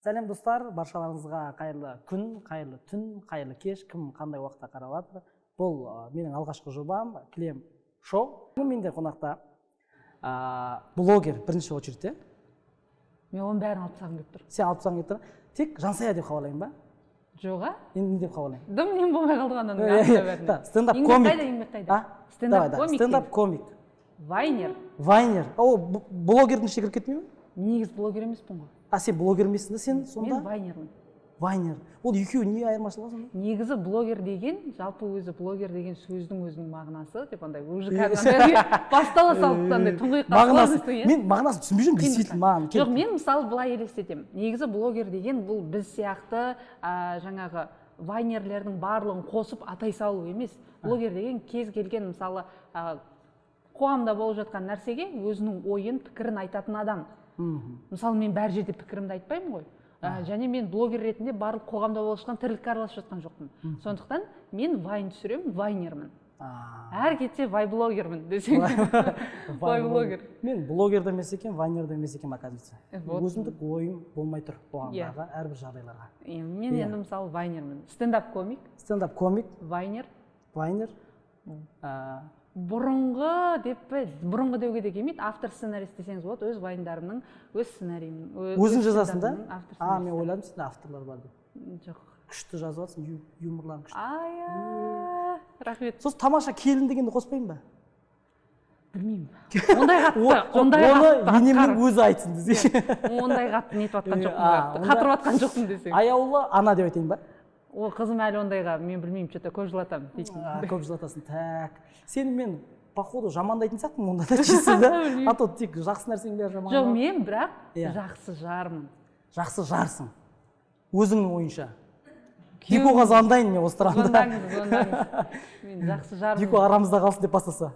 Сәлем, достар! Баршаларыңызға қайырлы күн, қайырлы түн, қайырлы кеш, кім қандай уақытта қарап жатыр. Бұл менің алғашқы жобам «Кілем шоу». Бүгін менде қонақта блогер, бірінші очередь те. Мен оның бәрін алып тастағым келіп тұр. Сен алып тастағың келіп тұр. Тек Жансая деп хабарлайын ба? Жоқ, а? Енді не деп хабарлайын? Дым нем болмай қалды ғой ананың Иә, аты иә. бәріне. Да, стендап Еңбек комик. қайда, еңбек қайда? А? Стендап Давай, да, комик. Стендап комик. Вайнер. Вайнер. О, блогердің ішіне кіріп кетмей ме? Негізі блогер емеспін ғой. А, сен блогер емессің да, сен сонда? Мен вайнермін. Вайнер. Ол екеуі не айырмашылығы сонда? Негізі блогер деген, жалпы өзі блогер деген сөздің өзінің мағынасы деп андай уже кәдімгі андай бастала салып, андай тұңғиыққа Мағынасы сложностьтің, иә. Мен мағынасын түсінбей жүрмін, действительно, маған Жоқ, мен мысалы былай елестетемін: негізі блогер деген бұл біз сияқты жаңағы вайнерлердің барлығын қосып атай салу емес. Блогер деген кез келген, мысалы, қоғамда болып жатқан нәрсеге өзінің ойын, пікірін айтатын адам. Мысалы, мен бәр жерде пікірімді айтпаймын ғой, және мен блогер ретінде барлық қоғамда болып жатқан тірлікке араласып жатқан жоқпын. Сондықтан мен вайн түсіремін, вайнермін. Әр кетсе вайблогермін десең, вайблогер. Мен блогер де емес екенмін, вайнер де емес екенмін, оказывается. Вот. Өзімдік ойым болмай тұр қоғамдағы әрбір жағдайларға. Иә, мен енді мысалы вайнермін, стендап комик. Стендап комик. Вайнер. Вайнер. Бұрынғы деп пе, бұрынғы деуге де келмейді, автор сценарист десеңіз болады. Өз вайндарымның, өз сценарийімнің Өзің өз жазасың да? стендаптың автор А, мен сценаристі. ойладым, сенде авторлар бар деп. Жоқ. Күшті жазып жатрсың, юморларың күшті. Ая, рахмет. Сосын тамаша келін дегенді қоспаймын ба? Білмеймін, ондай қатты ондай Оны қатты енемнің өзі айтсын десейші. Ондай қатты нетіп жатқан жоқпын, А, қатты қатырып жатқан жоқпын десең. Аяулы ана деп айтайын ба? О, қызым әлі ондайға, мен білмеймін, че то көп жылатамын дейтін. А, көп жылатасың. Так, сені мен, походу, жамандайтын сияқтымын онда да, чисто да, а то тек жақсы нәрсенің бәрі жаман. Жоқ, мен бірақ жақсы жармын. Жақсы жарсың өзіңнің ойынша. Дикоға звондайын мен осы тұрғанда. Звондаңыз, звондаңыз, мен жақсы жармын. Дико арамызда қалсын деп бастаса.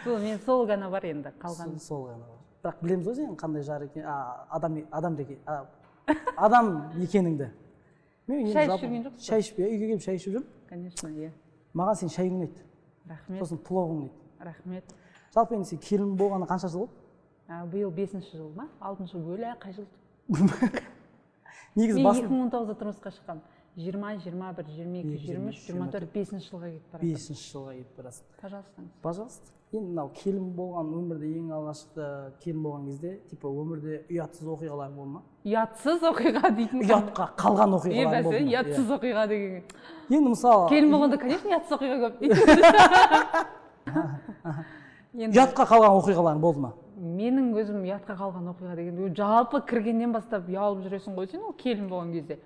Сол, мен сол ғана бар енді қалған. Сол ғана бар. Бірақ білеміз ғой сенің қандай жар екен, адам адам екен, адам екеніңді. Мен енді Шай ішіп жалпы жүрген жоқсыз ба? Шай ішіп, иә, үйге келіп шай ішіп жүрмін. Конечно, иә. Маған сенің шайың ұнайды. Рахмет. Сосын пловың ұнайды. Рахмет. Жалпы енді сен келін болғаны қанша жыл болды? Биыл бесінші жыл ма, алтыншы өлә, қай жыл? Негізі Мен басын 2019-да тұрмысқа шыққанмын. 20, 21, 22, Екі, 23, 24, бесінші жылға кетіп бара жатырмын. Бесінші жылға кетіп барасың. Пожалуйста. Пожалуйста. Енді мынау келін болған, өмірде ең алғашқы келін болған кезде, типа, өмірде ұятсыз оқиғалар болды ма? Ұятсыз оқиға дейтін Ұятқа қалған е оқиғалар бәсе болды ма? Ұятсыз оқиға деген. Иә. Енді мысалы Келін болғанда, конечно, ұятсыз оқиға көп дейді енді. Ұятқа қалған оқиғаларың болды ма? Менің өзім ұятқа қалған оқиға деген, жалпы кіргеннен бастап ұялып жүресің ғой сен. Ол келін болған кезде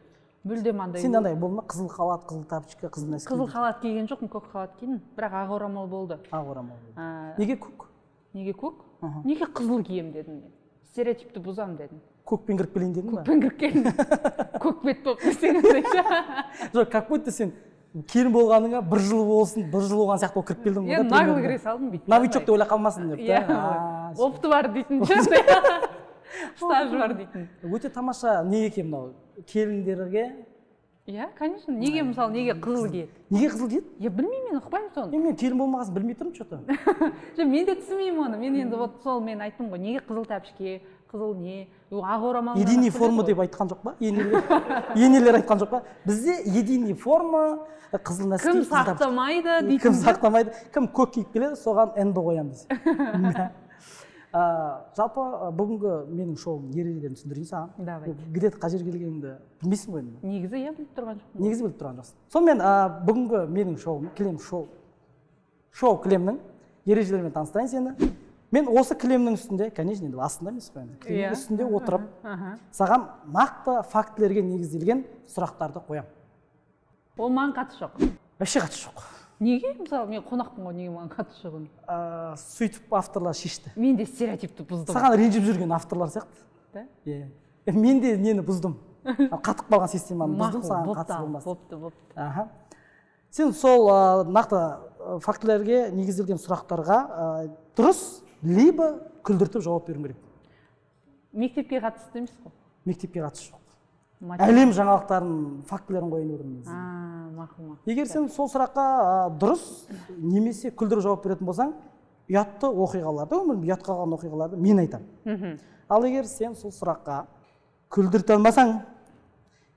мүлдем андай. Сенде андай болды ма, қызыл халат, қызыл тапочка, қызыл носки? Қызыл халат киген жоқпын, көк халат кидім, бірақ ақ орамал болды. Ақ орамал болды. Неге көк? Неге көк? Неге қызыл киемін дедім, мен стереотипті бұзамын дедім. Көкпен кіріп келейін дедің ба? Көкпен кіріп келдім, көк бет болып десең андай. Жоқ, как будто сен келін болғаныңа бір жыл болсын, бір жыл болған сияқты болып кіріп келдің ғой Иә. да, Нагло примерно. кіре салдым бүйтіп. Новичок деп ойлап қалмасын деп Иә. та. А, Опыты бар дейтін ше, андай стаж бар дейтін. Өте тамаша не екен мынау келіндерге. Иә, конечно. Неге, мысалы, неге қызыл киеді? Неге қызыл киеді? Я білмеймін, мен ұқпаймын соны. Е, мен келін болмаған соң білмей тұрмын че то. Жоқ, мен де түсінбеймін оны. Мен енді вот сол мен айттым ғой, неге қызыл тәпішке, қызыл не, ақ орамал. Единый форма деп айтқан жоқ па енелер? Енелер айтқан жоқ па, бізде единый форма, қызыл носки, Кім қызыл тапочка. сақтамайды дейтін. Кім сақтамайды, кім көк киіп келеді, соған НБ қоямын десе. Жалпы бүгінгі менің шоуым ережелерін түсіндірейін саған. Давайте. Где то қай жерге келгеніңді білмейсің ғой енді. Негізі иә, біліп тұрған жоқпын. Негізі біліп тұрған жоқсың. Сонымен, бүгінгі менің шоуым «Кілем шоу», шоу кілемнің ережелерімен таныстырайын сені. Мен осы кілемнің үстінде, конечно, енді астында емес қой, енді кілемнің үстінде отырып, саған нақты фактілерге негізделген сұрақтарды қоямын. Ол маған қатысы жоқ. Вообще қатысы жоқ. Неге, мысалы, мен қонақпын ғой, неге маған қатысы жоқ оның? Сөйтіп авторлар шешті. Мен де стереотипті бұздым. Саған ренжіп жүрген авторлар сияқты. Да. Иә, мен де нені бұздым, қатып қалған системаны бұздым. Мақұл. Саған Бопты. қатысы Ал, болмас. Бопты, бопты. Аха, сен сол нақты фактілерге негізделген сұрақтарға дұрыс либо күлдіртіп жауап беруің керек. Мектепке қатысты емес қой? Мектепке қатысы жоқ. Математика. Әлем жаңалықтарының фактілерін қояйын деп отырмын мен. А, мақұл, мақұл. Егер сен сол сұраққа дұрыс немесе күлдіріп жауап беретін болсаң, ұятты оқиғаларды, өмірінде ұятқа қалған оқиғаларды мен айтамын. Ал егер сен сол сұраққа Күлдірте алмасаң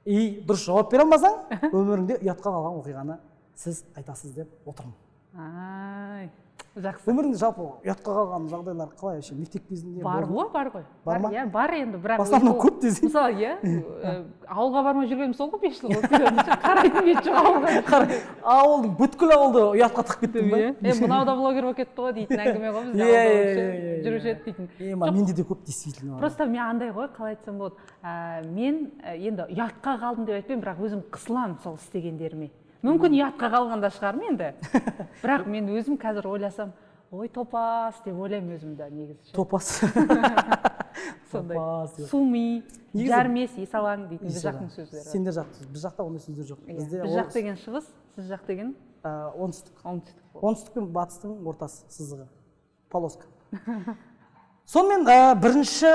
и дұрыс жауап бере алмасаң, өміріңде ұятқа қалған оқиғаны сіз айтасыз деп отырмын. Ай, жақсы. Өміріңде жалпы ұятқа қалған жағдайлар қалай вообще, мектеп кезінде Бар болды ма? ғой, бар ғой. Бар ма? Иә, бар енді, бірақ В основном ол- көп десең. Мысалы, иә, ауылға бармай жүргенім сол ғой, 5 жыл болды. Қарайтын бет жоқ ауылға. Қара, ауылдың, бүткіл ауылды ұятқа тығып кеттің ба? Иә. Е, мынау да блогер болып кетті ғой дейтін әңгіме ғой бізде Иә, ауылда иә, вообще иә, иә, жүруші иә. еді дейтін. Е, ма, менде де көп действительно бар. Просто мен андай ғой, қалай айтсам болады, мен енді ұятқа қалдым деп айтпаймын, бірақ өзім қысыламын сол істегендеріме. Мүмкін, ұятқа қалған да шығармын енді. Бірақ мен өзім қазір ойласам, ой, топас деп ойлаймын өзімді негізі ше. Топас. Сондай. Топас деп. Суми, Негізі- жармес, есалаң дейтін біз Есалаң. жақтың сөздері. Сендер жақ, біз жақта ондай сөздер жоқ. Иә, Бізде біз ол- жақ деген шығыс, сіз жақ деген оңтүстік. Оңтүстік. Оңтүстік пен батыстың ортасы сызығы. Полоска. Сонымен, бірінші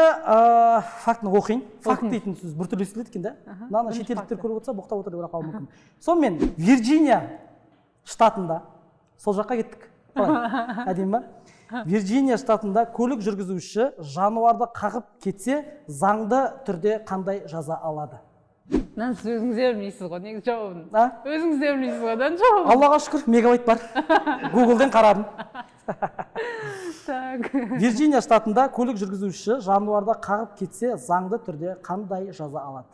фактіні оқиын. Факт Оқыңыз. дейтін сөз біртүрлі естіледі екен да. Мынаны Бірінші шетелдіктер факті. көріп отырса, боқтап отыр деп ойлап қалуы мүмкін. Сонымен, Вирджиния штатында, сол жаққа кеттік. Қалай? Әдемі ма? Вирджиния штатында көлік жүргізуші жануарды қағып кетсе, заңды түрде қандай жаза алады? Мынаны сіз өзіңіз де білмейсіз ғой негізі жауабын. А? Өзіңіз де білмейсіз ғой да жауабын. Аллаға шүкір, мегабайт бар. Гуглден қарадым. Так. Вирджиния штатында көлік жүргізуші жануарды қағып кетсе, заңды түрде қандай жаза алады?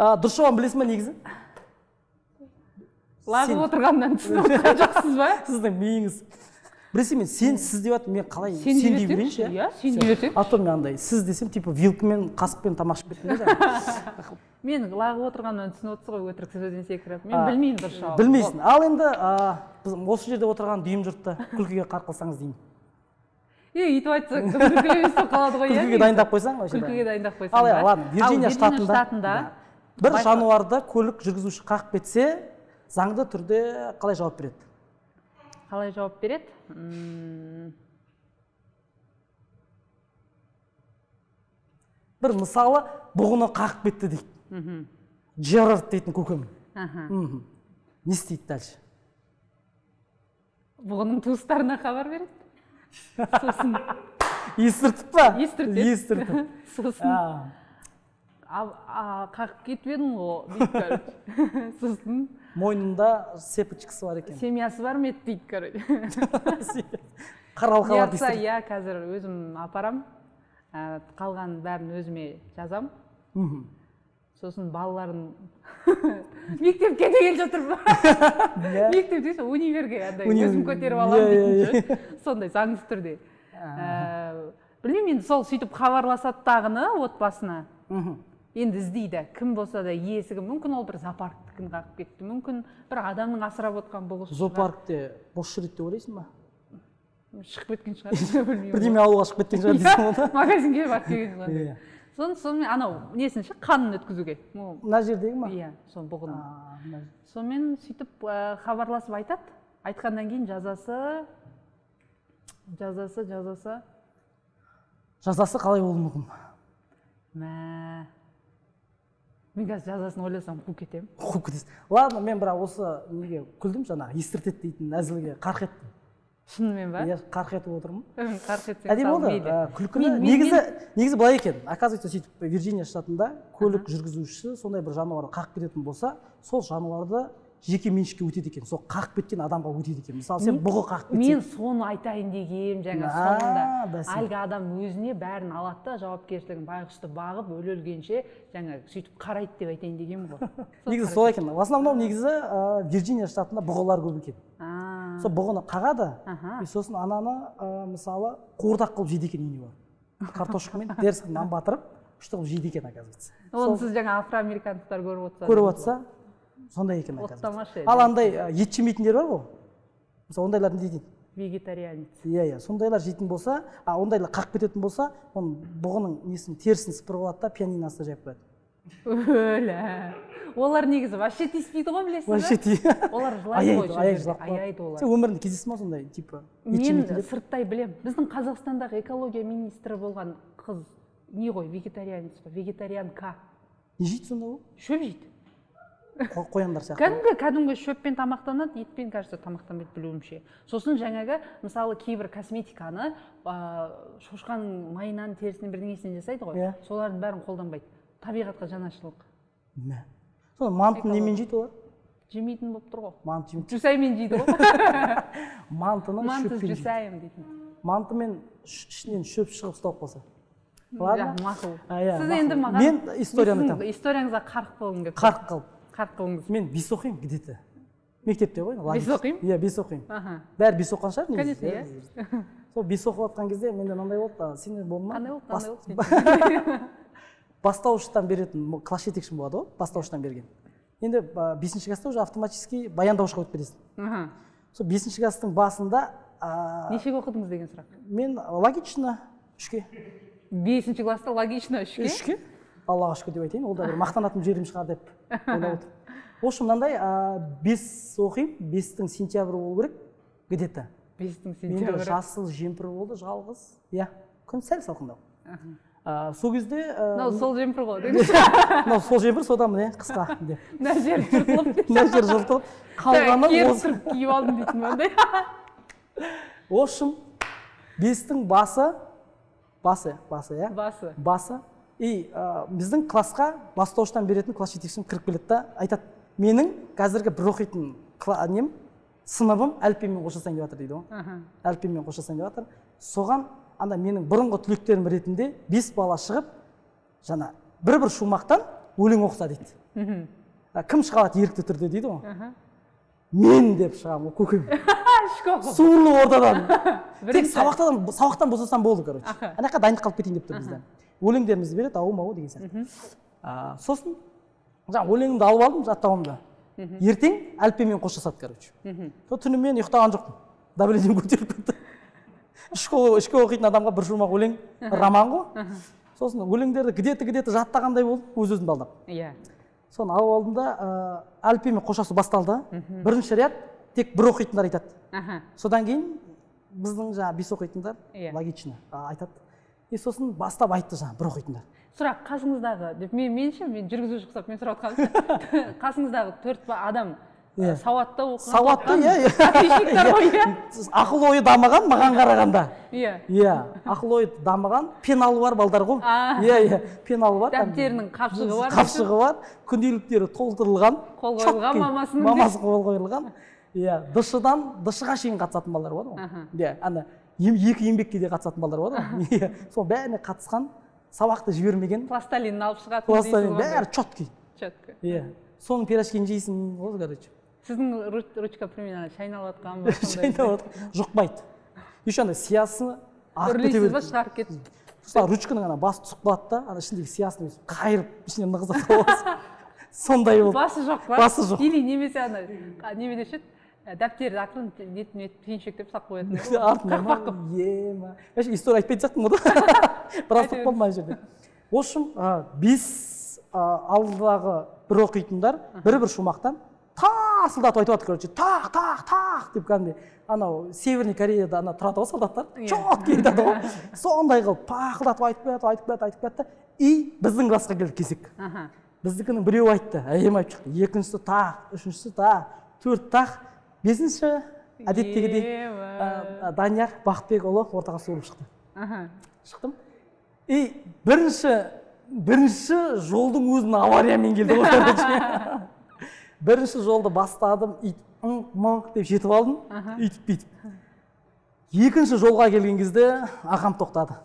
Дұрыс жауабын білесің ба негізі? Лағып Сен- отырғаннан түсініп отырған жоқсыз ба? Сіздің миыңыз. Білесің, мен сен, сіз деп жатырмын, мен қалай Сен сен дей дей берейінші, берсеңші. Иә, сен дей берсең. А то мен андай сіз десем, типа вилкамен, қасықпен тамақ ішіп кеттім да жаңа. Мен лағып отырғаннан түсініп отырсыз ғой, өтірік сөзден секіріп. Мен А, білмеймін дұрыс жауабын. Білмейсің. Ал енді біз осы жерде отырған дүйім жұртты күлкіге қарқ қылсаңыз деймін. Е, өйтіп айтсаң, кім күлкілі емес болып қалады ғой, иә, Күлкіге негізі. дайындап қойсаң вообще. Күлкіге дайындап қойсаң Ал иә, ба? ладно, Ал Вирджиния штатында штатында да, бір жануарды көлік жүргізуші қағып кетсе, заңды түрде қалай жауап береді? Қалай жауап береді? Бір мысалы, бұғыны қағып кетті дейді. Джерард дейтін көкем. Не істейді дальше? Бұғының туыстарына хабар береді. Сосын Естіртіп па? Естіртеді. Естіртіп. Сосын қағып кетіп едің ғой дейді, короче. Сосын Мойнында цепочкасы бар екен. Семьясы бар ма еді дейді, короче. Қара алқаларды Ұятса, естіртіп. иә, қазір өзім апарам. Қалғанын бәрін өзіме жазам. Сосын балаларын мектепке деген жатыр. Мектеп дейсің, универге андай өзім көтеріп аламын дейтін ше. Сондай заңсыз түрде. Білмеймін енді, сол сөйтіп хабарласады тағыны отбасына. Енді іздейді, кім болса да иесі кім. Мүмкін, ол бір зоопарктікін қағып кетті, мүмкін, бір адамның асырап отқан бұғысы шығар. Зоопаркте бос жүреді деп ойлайсың ба? Шығып кеткен шығар, білмеймін. Бірдеме алуға шығып кеткен шығар дейсің ғой да. Магазинге барып келген шығар. Иә. Соны сонымен анау несін ше, қанын өткізуге. Мына жердегі ма? Иә, сол бұғының. А, мына жер. Сонымен сөйтіп хабарласып айтады. Айтқаннан кейін жазасы, жазасы, жазасы. Жазасы қалай болуы мүмкін? Мә, мен қазір жазасын ойласам, қуып кетемін. Қуып кетесің. Ладно, мен бірақ осы неге күлдім, жаңағы естіртеді дейтін әзілге қарқ еттім. Шынымен ба? Иә, қарқ етіп отырмын. Қарқ етсең, Әдемі сал болды. мейлі. Күлкілі. Негізі былай екен, оказывается, сөйтіп Вирджиния штатында көлік жүргізушісі сондай бір жануарды қағып кететін болса, сол жануарды жеке меншікке өтеді екен, сол қағып кеткен адамға өтеді екен. Мысалы, сен бұғы қағып кетсең. Мен соны айтайын дегенмін жаңа соңында. Бәсе. Әлгі адам өзіне бәрін алады да, жауапкершілігін, байғұсты бағып, өле өлгенше жаңа сөйтіп қарайды деп айтайын дегенмін ғой. Сол. Негізі солай екен. В основном негізі Вирджиния штатында бұғылар көп екен. Сол бұғыны қағады и сосын ананы мысалы, қуырдақ қылып жейді екен үйіне барып, картошкамен дерзкий нан батырып, күшті қылып жейді екен, оказывается. Оны сіз жаңа афроамерикандықтар көріп отырса. Көріп отырса, сондай екен, оказывается. Оттамашы. Ал андай ет жемейтіндер бар ғой, мысалы, ондайлар не дейтін? Вегетарианец. Иә, сондайлар жейтін болса, а ондайлар қағып кететін болса, оның бұғының несін, терісін сыпырып алады да, пианиносына жайып қояды. Өлә, олар негізі вообще тиіспейді ғой, білесіз ба? Вообще Олар жылайды ғой аяйды, сол аяй жерде, жылап қалады. аяйды олар. Сен өмірінде кездестің ба сондай, типа, ет Мен жемейтіндер? сырттай білем. Біздің Қазақстандағы экология министрі болған қыз не ғой, вегетарианец қой, вегетарианка. Не жейді сонда ол? Шөп жейді. Қояндар сияқты. Кәдімгі шөппен тамақтанады, етпен, кажется, тамақтанбайды, білуімше. Сосын жаңағы, мысалы, кейбір косметиканы шошқаның майынан, терісінен, бірдеңесінен жасайды ғой. Иә. Солардың бәрін қолданбайды, табиғатқа жанашырлық. Мә. Сонда мантыны немен жейді олар? Жемейтін болып тұр ғой. Манты жемейді. Жусаймен жейді ғой. Мантыны Манты шөппен жейді. жусайым дейтін. Мантымен ішінен шөп шығып ұсталып қалса, ладно. Ja, мақұл. А, иә, Сіз мақұл. енді маған Мен историяны сіздің айтамын. Историяңызға қарық болғым келіп тұр. Қарқ қылып. Қарқ қылыңыз. Мен 5 оқимын где то мектепте ғой. 5 оқимын? Иә, 5 оқимын. Бәрі 5 оқыған шығар негізі. Конечно, иә. Сол 5 оқып жатқан кезде менде мынандай болды да, сенде болды ма? Қандай болды, қандай болды? Бастауыштан беретін класс жетекшім болады ғой, бастауыштан берген. Енді бесінші класста уже автоматически баяндауышқа өтіп кетесің. Сол бесінші класстың басында Нешеге оқыдыңыз деген сұрақ. Мен логично 3-ке. Бесінші класста логично 3-ке? 3-ке, Аллаға шүкір деп айтайын, ол да бір мақтанатын жерім шығар деп ойлап отырмын. В общем, мынандай, 5 оқимын, 5-тің сентябрь болу керек где то. 5-тің Менде сентябрі. жасыл жемпір болды жалғыз, иә, күн сәл салқындау. Сол кезде Мынау сол жемпір ғой. Мынау сол жемпір, содан міне қысқа деп. Мына жері жыртылып. Мына жері жыртылып қалғаны. Керіп Осы. тұрып киіп алдым дейтін мынандай. В общем, 5-тің басы, иә. Басы. Басы. И біздің классқа бастауыштан беретін класс жетекшім кіріп келеді да айтады: «Менің қазіргі бір оқитын нем, сыныбым әліппемен қоштасайын деп жатыр», — дейді ғой. «Әліппемен қоштасайын деп жатыр. Соған анда менің бұрынғы түлектерім ретінде бес бала шығып, жаңа бір бір шумақтан өлең оқыса», — дейді. «Кім шыға алады ерікті түрде?» — дейді ғой. «Мен», — деп шығамын ғой, көкем. Ішкі оқып. Суырылып ортадан. Тек Бірінші. сабақтан босасам болды, короче. Ана жаққа дайындық қалып кетейін деп тұр бізде. Өлеңдерімізді береді, ау мау деген сияқты. Сосын жаңағы өлеңімді алып алдым, жаттауымды. Ертең әліппемен қоштасады, короче. Сол түнімен ұйықтаған жоқпын, давлением көтеріліп кетті. Үшке оқитын адамға бір шумақ өлең роман ғой. Сосын өлеңдерді где то где то жаттағандай болып, өз өзімді алдап, соны алып алдым да, әліппемен қоштасу басталды. Бірінші ряд тек бір оқитындар айтады. Содан кейін біздің жаңағы 5 оқитындар логично айтады. И сосын бастап айтты жаңағы бір оқитындар. Сұрақ: қасыңыздағы деп мен менше, мен жүргізуші ұқсап мен сұрап жатқаным, қасыңыздағы төрт адам Иә. сауатты, оқыған, Сауатты, тоқыған иә. отличниктар ғой, иә? Ақыл ойы дамыған маған қарағанда. Иә. Иә, ақыл ойы дамыған, пеналы бар балдар ғой. Иә, пеналы бар. Дәптерінің қапшығы бар. Қапшығы бар, күнделіктері толтырылған. Қол қойылған Четкий. Мамасының. Мамасы қол қойылған, иә. ДШ-дан ДШ-ға шейін қатысатын балалар болады ғой. Иә, ана екі еңбекке де қатысатын балалар болады ғой, иә. Сол бәріне қатысқан, сабақты жібермеген. Пласталинін алып шығатын Пласталин, дейсіз ғой. Бәрі четкий. Четко. Иә, соның пирожкиін жейсің ғой, короче. Сіздің ручка примерно шайналып жатқан ба сондай? Шайнап жатқан. Жұқпайды еще, ана сиясы ағып кете Үрлейсіз ба, береді. шығарып кетіп. Сосын ручканың ана басы түсіп қалады да, ана ішіндегі сиясын өйстіп қайырып, ішінен нығыздап аласың, сондай болды. Басы жоқ па? Басы жоқ. Или немесе ана немене ше еді, дәптерді ақырын нетін етіп, түйіншектеп салып қоятын еді ғой. Артында ма? Қақпақ қылып. Ема, вообще история айтпайтын сияқтымын ғой да, біраз Айта болып қалдым ана жерде. В общем, 5, алдыдағы бір оқитындар бір бір шумақтан тарсылдатып айтып жатыр, короче, тақ тақ тақ деп, кәдімгідей анау Северный Кореяда ана тұрады ғой солдаттар, четкий айтады ғой, сондай қылып пақылдатып айтып келатыр, айтып келатыр, айтып келатыр. И біздің классқа келді кезек. Біздікінің біреуі айтты, әйем айтып шықты, екіншісі тақ, үшіншісі тақ, төрт тақ, бесінші әдеттегідей Ема. Данияр Бақытбекұлы ортаға суырып шықты. Шықтым и бірінші жолдың өзін авариямен келді ғой, короче. Бірінші жолды бастадым, үйтіп ыңқ мыңқ деп жетіп алдым, үйтіп бүйтіп. Екінші жолға келген кезде ағам тоқтады.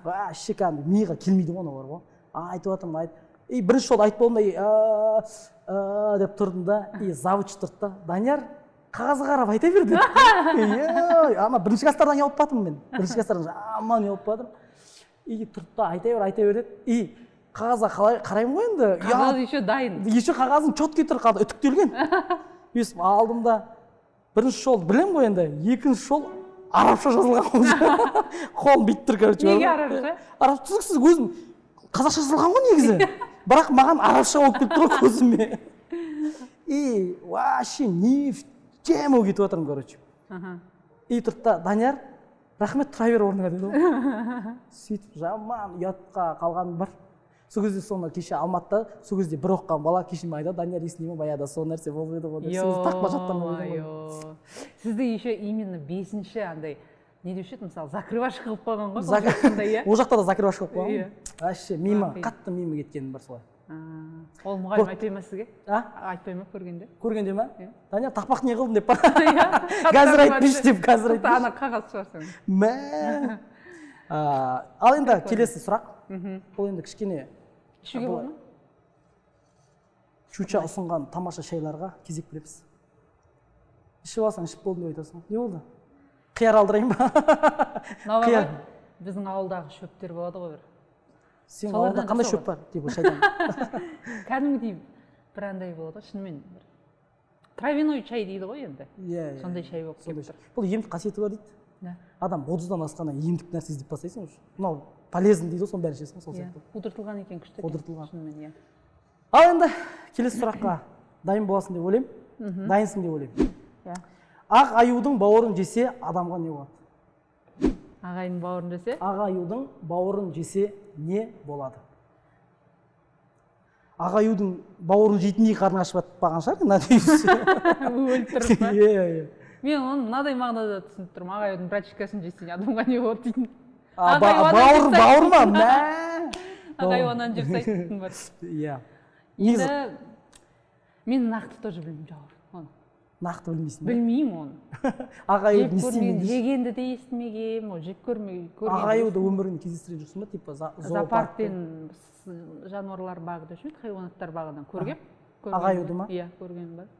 Вообще кәдімгі миға келмейді ғой анау бар ғой, айтып жатырмын, айт. И бірінші жолды айтып болдым да, и «А, а» деп тұрдым да, и завуч тұрды да: «Данияр, қағазға қарап айта бер», — деді. Ей, ана бірінші класстардан ұялып жатырмын мен, бірінші класстардан жаман ұялып жатырмын. И тұрды да: «Айта бер, айта бер», — деді. И қағазға қалай қараймын ғой енді. Қағаз еще дайын. Еще қағазым четкий тұр, қалды, үтіктелген. Өйстіп алдым да, бірінші жолды білемін ғой енді, екінші жол арабша жазылған ғой. Қолым бүйтіп тұр, короче. Неге арабша? Араб түсініксіз, өзім қазақша жазылған ғой негізі, бірақ маған арабша болып келіп тұр ғой көзіме. И вообще не в тему кетіп жатырмын, короче. И тұрды да: «Данияр, рахмет, тұра бер орныңа», — деді ғой. Сөйтіп жаман ұятқа қалғаным бар. Сол кезде соны кеше Алматыда сол кезде бір оқыған бала кеше маған айтады, Данияр, есіңде ме, баяғыда сол нәрсе болып еді ғой деп. Сол кезде тақпа жаттан болып еді ғой. Сізді еще именно 5-ші андай не деуші еді, мысалы, закрывашка қылып қойған ғой. Иә. Ол жақта да закрывашка қылып қойған. Вообще мимо, қатты мимо кеткенім бар солай. Ол мұғалім айтпай ма сізге? А? Айтпай ма көргенде? Көргенде ма? Иә. Данияр, тақпақ не қылдың деп па? Иә. Қазір айтпайшы деп, қазір айтпайшы. Ана қағаз шығарсаң. Мә. Ал енді келесі сұрақ. Бұл енді кішкене ішуге болады ма? Чуча ұсынған тамаша шайларға кезек береміз. Ішіп алсаң, ішіп болдым деп айтасың. Не болды? Қияр алдырайын ба? Мынау бар ғой, біздің ауылдағы шөптер болады ғой бір. Сен ауылда қандай шөп бар? Деп шайдан. Кәдімгідей бір андай болады ғой, шынымен бір. Травяной чай дейді ғой енді. Иә. Сондай шай болып келіп тұр. Бұл емдік қасиеті бар дейді. Адам 30-дан асқаннан емдік нәрсе іздеп бастайсың уже. Мынау полезный дейді ғой, соның бәрін ішесің сол сияқты. Қудыртылған екен, күшті екен. Қудыртылған. Шынымен, иә. Ал енді келесі сұраққа дайын боласың деп ойлаймын. Дайынсың деп ойлаймын. Иә. Ақ аюдың бауырын жесе адамға не болады? Ақ аюдың бауырын жесе? Ақ аюдың бауырын жесе не болады? Ақ аюдың бауырын жейтіндей қарның ашып жатпаған шығар, надеюсь. Өліп тұрып па? Иә. Мен оны мынадай мағынада түсініп тұрмын. Ақ аюдың братишкасын жесең адамға не болады дейтін. Бауыр, бауыр ма? Мә. Ақ аю ананы жеп тастайды бар. Иә. Енді мен нақты тоже білмеймін жауабын оны. Нақты білмейсің бе? Білмеймін оны. Ақ аюды не істеймін? Жегенді де естімегенмін, ол жеп көрмеген. Ақ аюды өміріңде кездестірген жоқсың ба? Типа зоопарк пен жануарлар бағы деуші ме еді, хайуанаттар бағынан көргем. Ақ аюды ма? Иә, көргенім бар.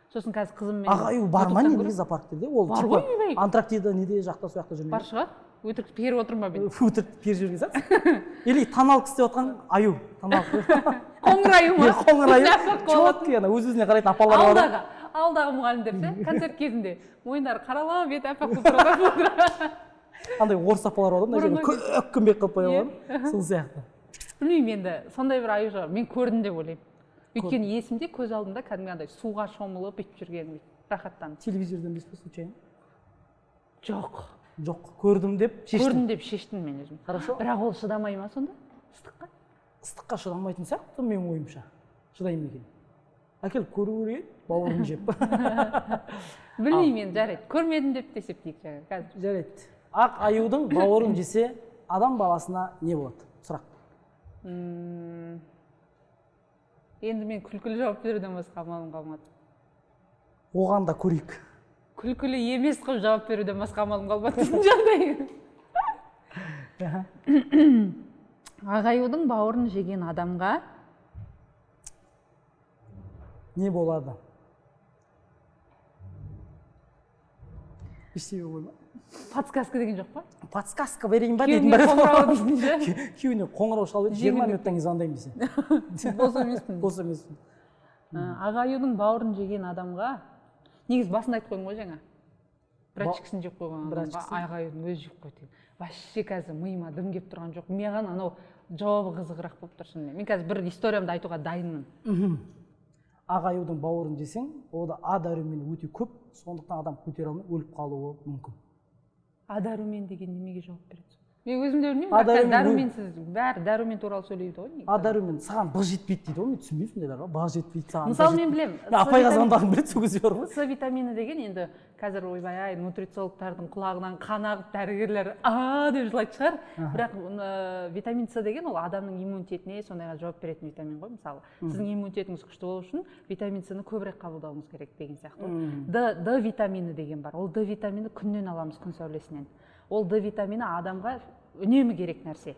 Сосын қазір қызыммен Ақ аю бар ма негізі зоопарктерде? Ол бар ғой, Антарктида неде жақта, сол жақта жүрмей. Бар шығар. Өтірік періп отырмын ба мен? Өтірік періп жүрген сияқтысың. Или таналық істеп жатқан аю. Таналық. Қоңыр аю ма? Қоңыр аю. Четкий ана өз-өзіне қарайтын апалар бар. Ауылдағы мұғалімдер ше, концерт кезінде мойындары қаралап, беті аппақ болып тұрады. Андай орыс апалар бар ғой, мына жерге көк күмбек қылып қойып алған. Сол сияқты. Білмеймін енді, сондай бір аю шығар. Мен көрдім деп ойлаймын. Өйткені есімде, көз алдымда кәдімгі андай суға шомылып бүйтіп жүрген, рахаттанып. Телевизордан емес пе случайно? Жоқ. Жоқ, көрдім деп шештім. Көрдім деп шештім мен өзім. Хорошо. Бірақ ол шыдамай ма сонда? Ыстыққа? Ыстыққа шыдамайтын сияқты менің ойымша. Шыдаймын екен. Әкеліп көру керек еді, бауырын жеп. Білмеймін енді, жарайды. Көрмедім деп те есептейік жаңа қазір. Жарайды. Ақ аюдың бауырын жесе, адам баласына не болады? Сұрақ. Енді мен күлкілі жауап беруден басқа амалым қалмады. Оған да көрейік. Күлкілі емес қылып жауап беруден басқа амалым қалмады дейтін жағдай. Ақ аюдың бауырын жеген адамға не болады? Ештеңе болмай ма? Подсказка деген жоқ па? Подсказка берейін ба дейтін бар. Күйеуіне қоңырау шалып еді, 20 минуттан кейін звондаймын десе. Бос емеспін. Бос емеспін. Ақ аюдың бауырын жеген адамға, негізі басында айтып қойдым ғой жаңа. Братчикасын жеп қойған адамға ақ аюдың өзі жеп қойды деген. Вообще қазір миыма дым келіп тұрған жоқ. Маған анау жауабы қызығырақ болып тұр шынымен. Мен қазір бір историямды айтуға дайынмын. Ақ аюдың бауырын жесең, ода А дәрумені өте көп, сондықтан адам көтере алмай өліп қалуы мүмкін. А дәрумен деген немеге жауап береді? Мен өзім де білмеймін, бірақ дәруменсіз бәрі дәрумен туралы сөйлейді ғой негізі. А дәрумен саған б жетпейді дейді ғой, мен түсінбеймін сондайларға, б жетпейді саған. Мысалы мен білемін. Апайға звондағым келеді сол кезде бар ғой. С витамині деген енді қазір ойбай ай нутрициологтардың құлағынан қан ағып дәрігерлер а деп жылайтын шығар. Бірақ витамин С деген ол адамның иммунитетіне сондайға жауап беретін витамин ғой мысалы. Сіздің иммунитетіңіз күшті болу үшін витамин С-ны көбірек қабылдауыңыз керек деген сияқты. Д витамині деген бар. Ол Д витамині күннен аламыз, күн сәулесінен. Ол Д витамині адамға үнемі керек нәрсе.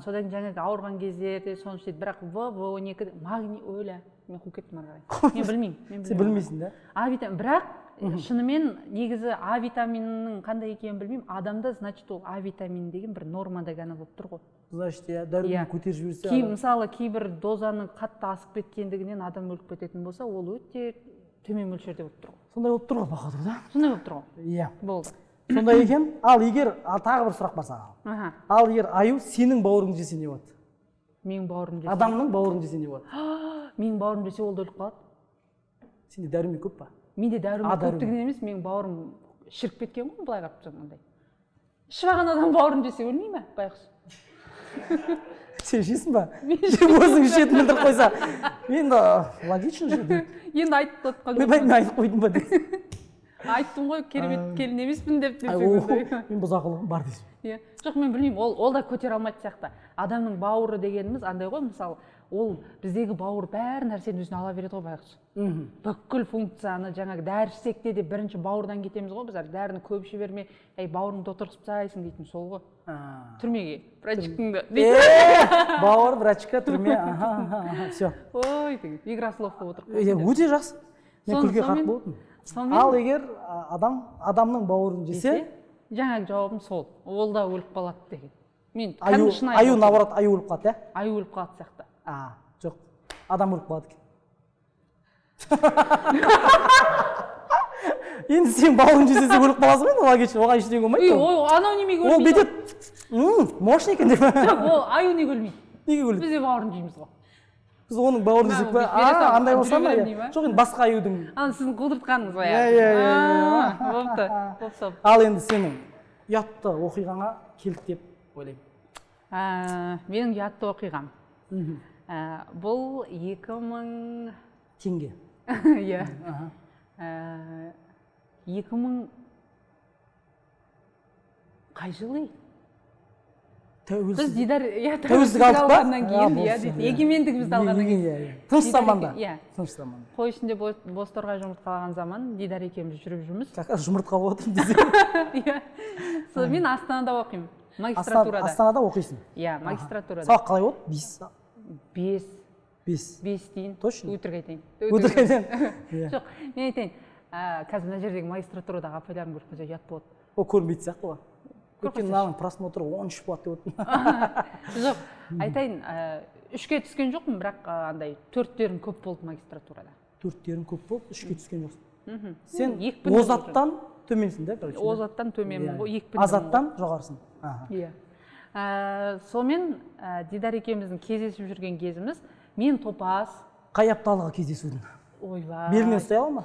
Содан жаңағы ауырған кездерде соны ішеді. Бірақ В, В12, магний, өлә. Мен қуып кеттім ары қарай. Мен білмеймін. Сен білмейсің да? А витамин, бірақ шынымен негізі А витаминінің қандай екенін білмеймін. Адамда, значит, ол А витамині деген бір нормада ғана болып тұр ғой. Значит, иә, дәрумені көтеріп жіберсе. Мысалы, кейбір дозаның қатты асып кеткендігінен адам өліп кететін болса, ол өте төмен мөлшерде болып тұр ғой. Сондай болып тұр ғой, походу, да? Сондай болып тұр ғой. Иә. Болды. Сондай екен. Ал егер, тағы бір сұрақ бар саған. Ал егер аю сенің бауырыңды жесе не болады? Менің бауырым жесе. Адамның бауырын жесе не болады? Менің бауырым жесе ол да өліп қалады. Сенде дәрумен көп па? Менде дәрумен көптігінен емес, менің бауырым шіріп кеткен ғой, былай қарап тұрсаң андай. Ішіп алған адам бауырын жесе өлмей ме, байғұс? Сен жейсің ба? Өзің ішетінін білдіріп қойса. Енді логично же деп. Енді айтып отқан Ойбай, мен айтып қойдым ба деп. Айттым ғой, керемет келін емеспін деп Ай, десең о, ондай. мен бұзақылығым бар дейсің. Иә. Жоқ, мен білмеймін, ол да көтере алмайтын сияқты. Адамның бауыры дегеніміз андай ғой, мысалы, ол біздегі бауыр бәр нәрсені өзіне ала береді ғой байғұс. Бүкіл функцияны, жаңағы дәрі ішсек те бірінші бауырдан кетеміз ғой біз, дәріні көп іше берме, әй, бауырыңды отырғызып тастайсың дейтін сол ғой. Түрмеге, врачкаңды. Бауыр, врачка, түрме, аха, аха, аха, все. Ой, деген игра слов болып отыр. Иә, өте жақсы. Мен күлкіге қарқ болдым. Сонымен Ал егер адам адамның бауырын жесе, жаңағы жауабым сол, ол да өліп қалады деген. Мен аю, кәдімгі шынайы аю болсын. Наоборот, аю өліп қалады, иә? Аю өліп қалады сияқты. А, жоқ, адам өліп қалады екен. Енді сен бауырын жесе, сен өліп қаласың ғой енді, логично, оған ештеңе болмайды. Үй, Ғой. ой, анау неменеге Ол өлмейді? бүйтеді, мощный екен деп. Жоқ, ол аю неге өлмейді? Неге өледі? Біз де бауырын жейміз ғой. Біз оның бауырын Мә, жесек ол па? бүйтіп бере А, салып, андай болса жүре ма? беремін дей ма? Жоқ, енді басқа аюдың. Ана сіздің құлдыртқаныңыз ғой. Иә, иә, иә, иә. Болыпты, болыпты. Ал енді сенің ұятты оқиғаңа келдік деп ойлаймын. Менің ұятты оқиғам. Бұл 2000 Теңге. Иә. Аха. 2000 қай жылы? Біз Тәуелсіз. Дидар, иә, Тәуелсіздік алдық па? алғаннан кейін, А, иә, болды, дейді. иә. Егемендігімізді алғаннан кейін. Иә, иә. Тыныш Дидар заманда. Иә. Тыныш заманда. Қой ішінде бозторғай жұмыртқалаған заман, Дидар екеуміз жүріп жүрміз. Как раз жұмыртқа болып отырмын десең. Иә. Сол мен Астанада оқимын. Магистратурада. Астанада оқисың. Иә, магистратурада. Сабақ қалай болды? 5. 5. 5. 5 дейін. Точно? Өтірік айтайын. Өтірік айтайын. Иә. Жоқ, мен айтайын. Қазір мына жердегі магистратурадағы апайларым көріп қалса ұят болады. Ол көрінбейтін сияқты ғой. Көріп Өйткені қалса мынаның просмотры 13 болады деп отырмын. Жоқ, айтайын, 3-ке түскен жоқпын, бірақ андай 4-терім көп болды магистратурада. 4-терің көп болды, 3-ке түскен жоқсың. Сен Екпінді озаттан төменсің да, короче. Озаттан төменмін Иә. ғой, екпіндімін ғой. Азаттан жоғарысың. Аха. Иә. Сонымен Дидар екеуміздің кездесіп жүрген кезіміз, мен топас. Қай апталығы кездесудің? Ойбай. Белінен ұстай ала ма?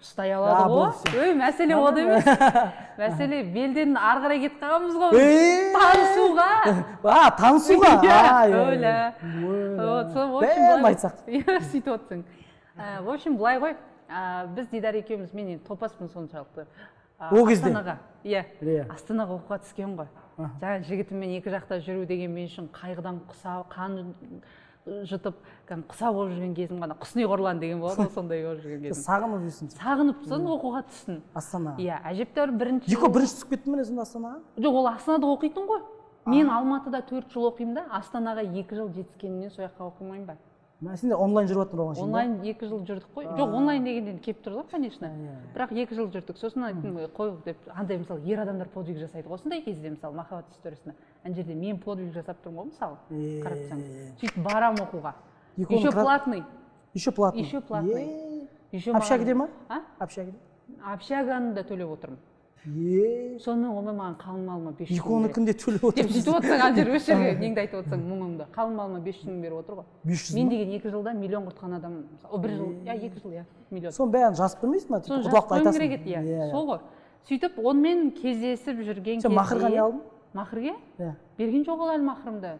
Ұстай алады ғой. Болды, всё. Ой, мәселе ода емес. Мәселе белден ары қарай кетіп қалғанбыз ғой. Ей! Танысуға. А, танысуға. Иә, А, иә, иә. өлә. Өлә. Вот, сол, в общем, Бәрін былай- айтсақ. Иә, сөйтіп отырсың. В общем, былай ғой. Біз Дидар екеуміз, мен енді топаспын соншалықты. О кезде? Астанаға, иә. Иә. Астанаға оқуға түскен ғой. Жаңа жігітіммен екі жақта жүру деген мен үшін қайғыдан құса, қан жұтып, кәдімгі құса болып жүрген кезім ғана. Құсни қорлан деген болады ғой, сондай болып жүрген кезім. Сағынып жүрсің. Сағынып, сосын оқуға түстім. Астанаға. Иә, әжептәуір бірінші Екі бірінші түсіп кеттің бе сонда Астанаға? Жоқ, ол Астанада оқитын ғой. Мен Алматыда 4 жыл оқимын да, Астанаға 2 жыл жетіскенімнен сол жаққа оқымаймын ба? Мә, сендер онлайн жүріп жатыр оған шейін, да? Онлайн 2 жыл жүрдік қой. Жоқ, онлайн дегенде енді келіп тұр ғой, конечно. Иә, Бірақ 2 жыл жүрдік. Сосын айттым, қой деп, андай мысалы ер адамдар подвиг жасайды ғой осындай кезде, мысалы махаббат историясында. Ана жерде мен подвиг жасап тұрмын ғой, мысалы, қарап тұрсаң. Сөйтіп барам оқуға. Екі Еще оның платный. Еще платный. Еще платный. Е. Еще Общагіде маған- ма? А? Общагіде. Общаганы да төлеп отырмын. Е. Сонымен онымен маған қалың малыма 500 Екі мың оны береді. күнде төлеп отыр. Деп сөйтіп отырсаң, ана жер осы жерге неңді айтып отырсаң, мұңыңды. Қалың малыма 500 мың беріп отыр ғой. 500 Мен мың? деген 2 жылда миллион құртқан адам. О, 1 жыл, иә, 2 жыл, иә, миллион. Соның бәрін жазып қоймайсың ба? Соны Типа, жазып құлақты қоюым айтасың. керек еді, иә. Иә, Сол ғой. Сөйтіп онымен кездесіп жүрген Сен махрға не алдың? Махрге? Иә. Берген жоқ ол әлі махрымды.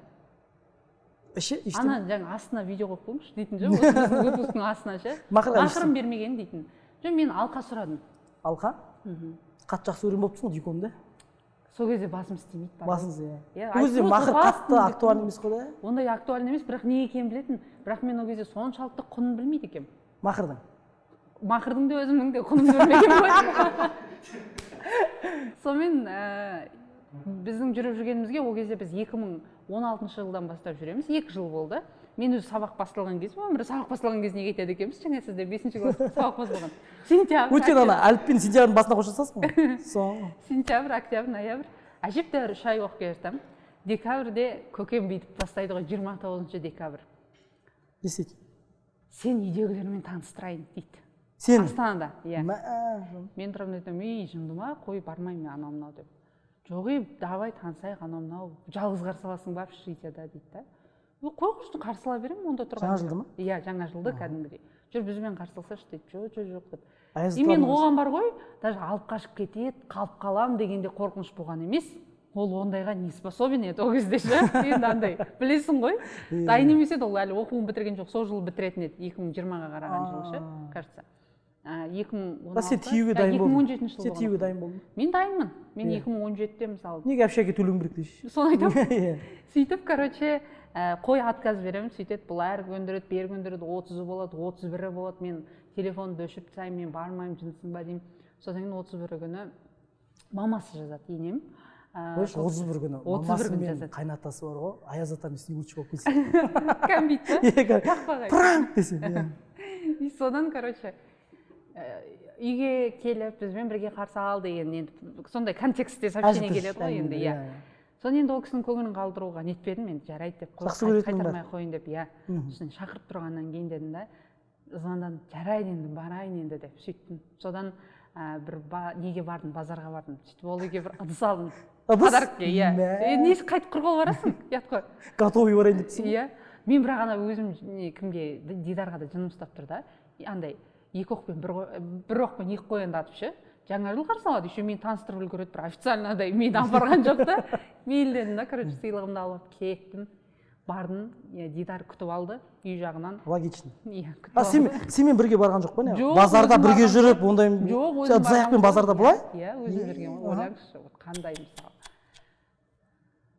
Іше, ештеңе. Ана жаңа астына видео қойып қойыңызшы дейтін жоқ, осы біздің выпусктың астына ше. Махрға Махрым бермеген дейтін. Жоқ, мен алқа сұрадым. Алқа? Қатты жақсы көрген болып тұрсың ғой диконды. Сол кезде басым істемейді. Бар. Басыңыз, иә. Иә, Ол кезде айтып махр отырмын, қатты топаспын деп. актуальный емес қой да? Ондай актуальный емес, бірақ не екенін білетін. Бірақ мен ол кезде соншалықты құнын білмейді екенмін. Махрдың. Махрдың да өзімнің де құнын білмеген ғой. Сонымен біздің жүріп жүргенімізге ол кезде біз 2016 жылдан бастап жүреміз, 2 жыл болды. Мен өзі сабақ басталған кез, өмірі сабақ басталған кез неге айтады екенбіз, жаңа сізде 5 класс сабақ басталған. Сентябрь. Өйткені ана әліппен сентябрьдің басына қоша саласың ғой. Сол. Сентябрь, октябрь, ноябрь. Әжептәуір 3 ай оқып келе жатамын. Декабрьде көкем бүйтіп бастайды ғой, 29 декабрь. Не істейді? Сен үйдегілермен таныстырайын дейді. Сен? Астанада, иә. Мә. Мен тұрамын да айтамын, ей, жынды ма, қой, бармаймын мен анау мынау деп. Жоқ, ей, давай танысайық, анау мынау. Жалғыз қарсы аласың ба общежитияда дейді да. Ой, қой құрсын, қарсы ала беремін онда тұрған. Жаңа жылды ма? Иә, жаңа жылды кәдімгідей. Жүр, бізбен қарсы алсашы дейді. Жоқ, жоқ, жоқ деп. Аяз И мен аталар оған бар ғой, даже алып қашып кетеді, қалып қалам дегенде қорқыныш болған емес. Ол ондайға не способен еді ол кезде ше. Енді андай білесің ғой, дайын емес еді ол, әлі оқуын бітірген жоқ, сол жылы бітіретін еді, 2020-ға қараған жылы ше, кажется. 2016. Сен тиюге дайын екі мың он болдың? жетінші Сен жылы. тиюге дайын болдың? Мен дайынмын, мен 2017-те мысалы. Неге общаге төлеуім керек дейсіз? Соны айтамын. Сөйтіп, короче, қой, отказ беремін. Сөйтеді бұл, әрі көндіреді, бері көндіреді, 30-ы болады, 31-і болады. Мен телефонды өшіріп тастаймын, мен бармаймын, жындысың ба деймін. Содан кейін 31-і күні мамасы жазады, енем. Қойшы, 31 күні 31 мамасы күні мен жазады. Қайнатасы бар ғой, Аяз ата мен Снегурочка болып келсе. Кәмпит па? Иә. Тақпағай. Пранк десе, иә. И содан, короче, үйге келіп, бізбен бірге қарсы ал деген енді сондай контекстте сообщение Әжіпіш келеді ғой енді, әңгіме, иә. Соны енді ол кісінің көңілін қалдыруға нетпедім енді, жарайды деп қой, Жақсы көретінің бар. қайтармай ақ қояйын деп, иә. Сосын шақырып тұрғаннан кейін дедім да, звондадым, жарайды енді, барайын енді деп сөйттім. Содан бір неге бардым, базарға бардым. Сөйтіп ол үйге бір ыдыс алдым. Ыдыс? Подарокке, иә. Мә. Несі, қайтып құр қол барасың, ұят қой. Готовый барайын депсің ғой. Иә, мен бірақ ана өзім не, кімге, Дидарға да жыным ұстап тұр да. И андай екі оқпен бір оқпен екі қоянды атып ше, жаңа жыл қарсы алады, еще мені таныстырып үлгереді, бір официально андай мені апарған жоқ та. Мейлі дедім да, короче, сыйлығымды алып кеттім, бардым, иә. Дидар күтіп алды үй жағынан. Логично. Иә, күтіп А сен алды. Сенімен бірге барған жоқ па, не? Жоқ, Базарда өзім бірге барған. жүріп ондай? Жоқ, Сен өзім ыдыс аяқпен барған. базарда былай? Иә, өзім жүрген ғой. Аха. Ойлаңызшы, вот қандай, мысалы,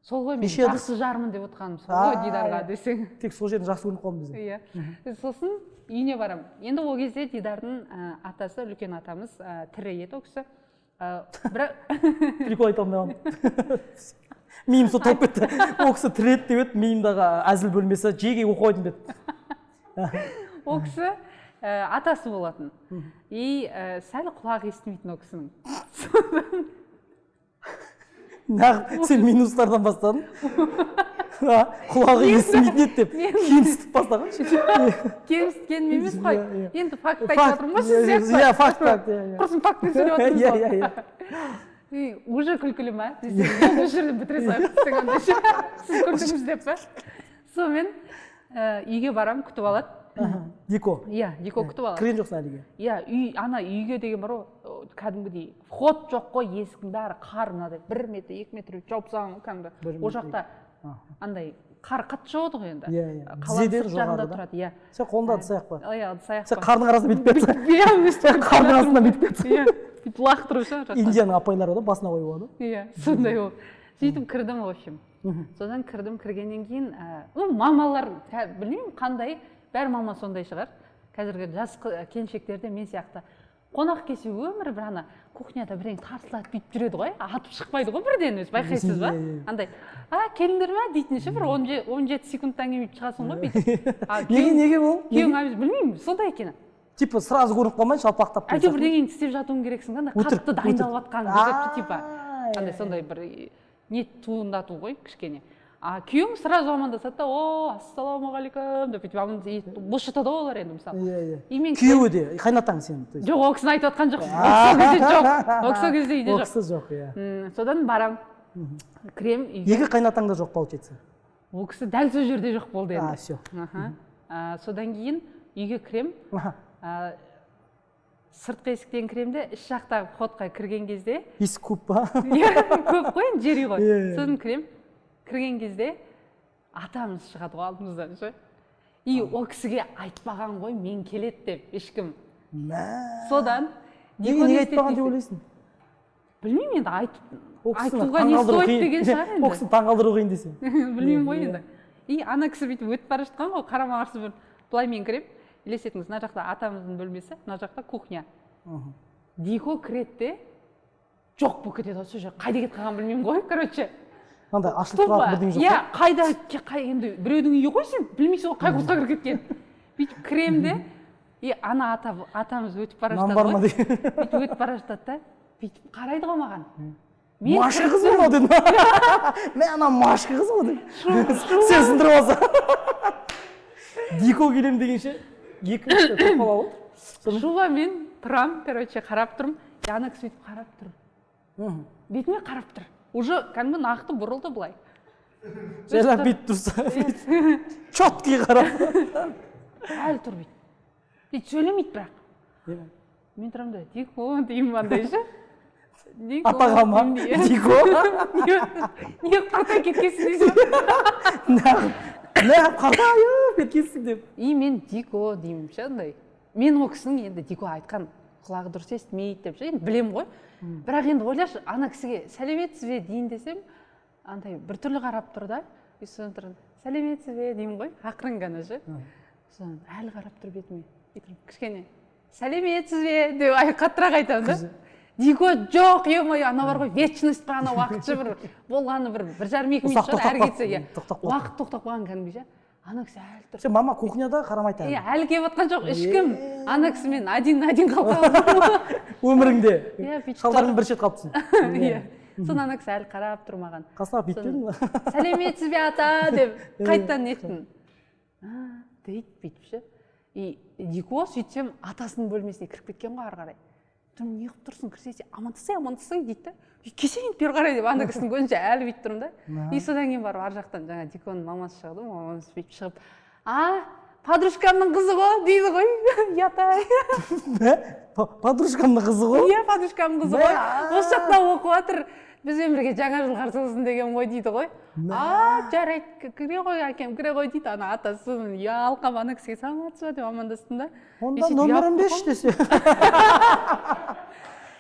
сол ғой мен Неше ыдыс? жақсы жармын деп отқаным сол ғой Дидарға десең. Тек сол жерден жақсы көрініп қалдым бізде. Иә, сосын үйіне барамын. Енді ол кезде Дидардың атасы, үлкен атамыз, тірі еді ол кісі. Бірақ Прикол айта алмай қалдым, миым сол толып кетті. Ол кісі тірі еді деп еді, миымдағы әзіл бөлмесі жеке оқып қойдым деді. Ол кісі атасы болатын и сәл құлағы естімейтін ол кісінің. Нағып сен минустардан бастадың. А, құлағы естімейтін еді деп кемсітіп бастаған. Кемсіткенім емес қой. Иә, иә. Енді факт айтып Факт, жатырмын ғой сіз сияқты. Иә, факт, факт, иә, иә. Құрсын, фактпен сөйлеп отырмыз иә ғой. иә иә И уже күлкілі ма десең, болды, осы жерден бітіре салайық десең, андай ше, сіз күлдіңіз деп па. Сонымен үйге барамын, күтіп алады. Дико? Иә, Дико күтіп алады. Кірген жоқсың әлі үйге? Иә, үй, ана үйге деген бар ғой, кәдімгідей вход жоқ қой, есіктің бәрі қар, мынадай 1 метр, 2 метр жауып тастаған ғой кәдімгі. Бір Ол метр. жақта андай қар қатты жауады ғой енді. Иә, иә. Қаланың Тізеден сырт жағында жоғары да? тұрады, иә. Сен қолыңда ыдыс аяқ па? Иә, ыдыс аяқ Сен бар. қардың арасында бүйтіп кетсің. Иә, өстіп. Қардың астында бүйтіп кетсің. Иә, бүйтіп лақтырып ше жақтан. Индияның апайлары да басына қойып алады. Иә, сондай болып сөйтіп кірдім, в общем. Содан кірдім, кіргеннен кейін ну, мамалар білмеймін қандай, бәрі мама сондай шығар, қазіргі жас келіншектерде мен сияқты қонақ келсе, өмірі бір ана кухняда бірдеңе тарсылатып бүйтіп жүреді ғой, атып шықпайды ғой бірден өзі, байқайсыз ба? Иә, иә. Андай а келдіңдер ма дейтін ше, бір 17 секундтан кейін бүйтіп шығасың ғой бүйтіп. А Неге, неге ол? күйеуің білмеймін, сондай екен. Типа сразу көрініп қалмай, жалпақтап деген Әйтеуір сияқты. бірдеңені істеп жатуың керексің да, андай Өтірік, қатты дайындалып жатқанын көрсетіп, типа андай сондай бір не туындату ғой кішкене. А күйеуің сразу амандасады да, о, ассалаумағалейкум деп бүйтіп амандасады, бос жатады ғой олар енді, мысалы. иә иә И мен Күйеуі де, қайнатаң сенің, то есть. Жоқ, ол кісіні айтып жатқан жоқпын, ол кісі ол кезде жоқ, ол кісі ол кезде үйде Ол жоқ. кісі жоқ, иә. Содан барам, кірем үйге. Екі қайнатаң да жоқ, получается? Ол кісі дәл сол жерде жоқ болды енді. А, все. Аха. Содан кейін үйге кірем, сыртқы есіктен кірем де, іш жақтағы входқа кірген кезде Есік көп па? Иә, көп қой енді, жер үй ғой. Иә, иә. Сосын кірем, кірген кезде атамыз шығады ғой алдымыздан ше. И ол кісіге айтпаған ғой мен келеді деп ешкім. Мә. Содан Неге, Дико не неге істеді айтпаған деп десе- ойлайсың? Білмеймін енді, айтып Ол кісіні айтуға не таңғалдыру стоит қиын. деген шығар Ол енді. кісіні таңғалдыру қиын десең. Білмеймін ғой Иә. енді. И ана кісі бүйтіп өтіп бара жатқан ғой қарама қарсы бір, былай мен кіремін, елестетіңіз, мына жақта атамыздың бөлмесі, мына жақта кухня. Дико кіреді де, жоқ болып кетеді ғой сол жерге, қайда кетіп қалғанын білмеймін ғой, короче. Мынандай ашылып Тупо тұратын бірдеңе жоқ иә, қайда енді біреудің үйі ғой, сен білмейсің ғой қай курсқа кіріп кеткенін. Бүйтіп кіремін де, и ана атамыз өтіп бара Нан жатады бар ма ғой. деген. Бүйтіп өтіп бара жатады да, бүйтіп қарайды ғой маған. Мен Машка қыз ба мынау дедім мә, ана машка қыз ғой деп сен сындырып алса, Дико келемін дегенше екі үш тұрып қала ғой. Шубамен тұрам, короче, қарап тұрмын, и ана кісі бүйтіп қарап тұр, бетіме қарап тұр, уже кәдімгі нақты бұрылды былай. Жайлап бүйтіп тұрса, четкий қарап. Әлі тұр бүйтіп, бүйтіп сөйлемейді бірақ. Мен тұрамын да, Дико деймін андай ше. Дико Атаға ма? деймін, иә. Дико. Не қартайып кеткенсің дейсің ба? Неғып қартайып кеткенсің деп. И мен «Дико» деймін ше андай. Мен ол кісінің енді «Дико» айтқан құлағы дұрыс естімейді деп ше, енді білемін ғой. Бірақ енді ойлашы, ана кісіге «Сәлеметсіз бе» дейін десем, андай біртүрлі қарап тұр да. И содан тұрып «Сәлеметсіз бе» деймін ғой, ақырын ғана ше. Содан әлі қарап тұр бетіме. И тұрып кішкене «Сәлеметсіз бе» деп қаттырақ айтамын да. Дико жоқ, е мое, ана бар ғой, вечность па, ана уақыт ше, бір болғаны бір 1,5-2 минут Ұзақ шығар тоқтап әрі кетсе, иә. Тоқтап қалды. Уақыт тоқтап қалған кәдімгідей ше. Ана кісі әлі тұр. Сен, мама кухняда, қарамайды әлі. Иә, әлі келіп жатқан жоқ ешкім. Ана кісімен один на один қалып қалдым. Өміріңде. Иә, бүйтіп. Шалдармен бір шет қалыпсың. Иә, соны ана кісі әлі қарап тұр маған. Қасына бүйтпедің ба? «Сәлеметсіз бе, ата» деп қайтадан неттім. «А», дейді бүйтіп ше. И Дико сөйтсем атасының бөлмесіне кіріп кеткен ғой ары қарай. Тұрмын, «Не қылып тұрсың, кірсей, амандассай, амандассай», — дейді да. «И келсей енді бері қарай», — деп ана кісінің көзінше әлі бүйтіп тұрмын да. И содан кейін барып ар жақтан жаңа Диконың мамасы шығады ғой. Мамасы бүйтіп шығып: «А, подружкамның қызы ғой», — дейді ғой. Ұят-ай. Мә, подружкамның қызы ғой. Иә, подружкамның қызы ғой, осы жақта оқып жатыр, бізбен бірге жаңа жыл қарсы алсын деген ғой, дейді ғой. «А, жарайды, кіре ғой, әкем, кіре ғой», — дейді ана атасы. Ұялқап ана кісіге «Саламатсыз ба» деп амандастым да. И Онда сөйтіп номерін ұялып берші десе.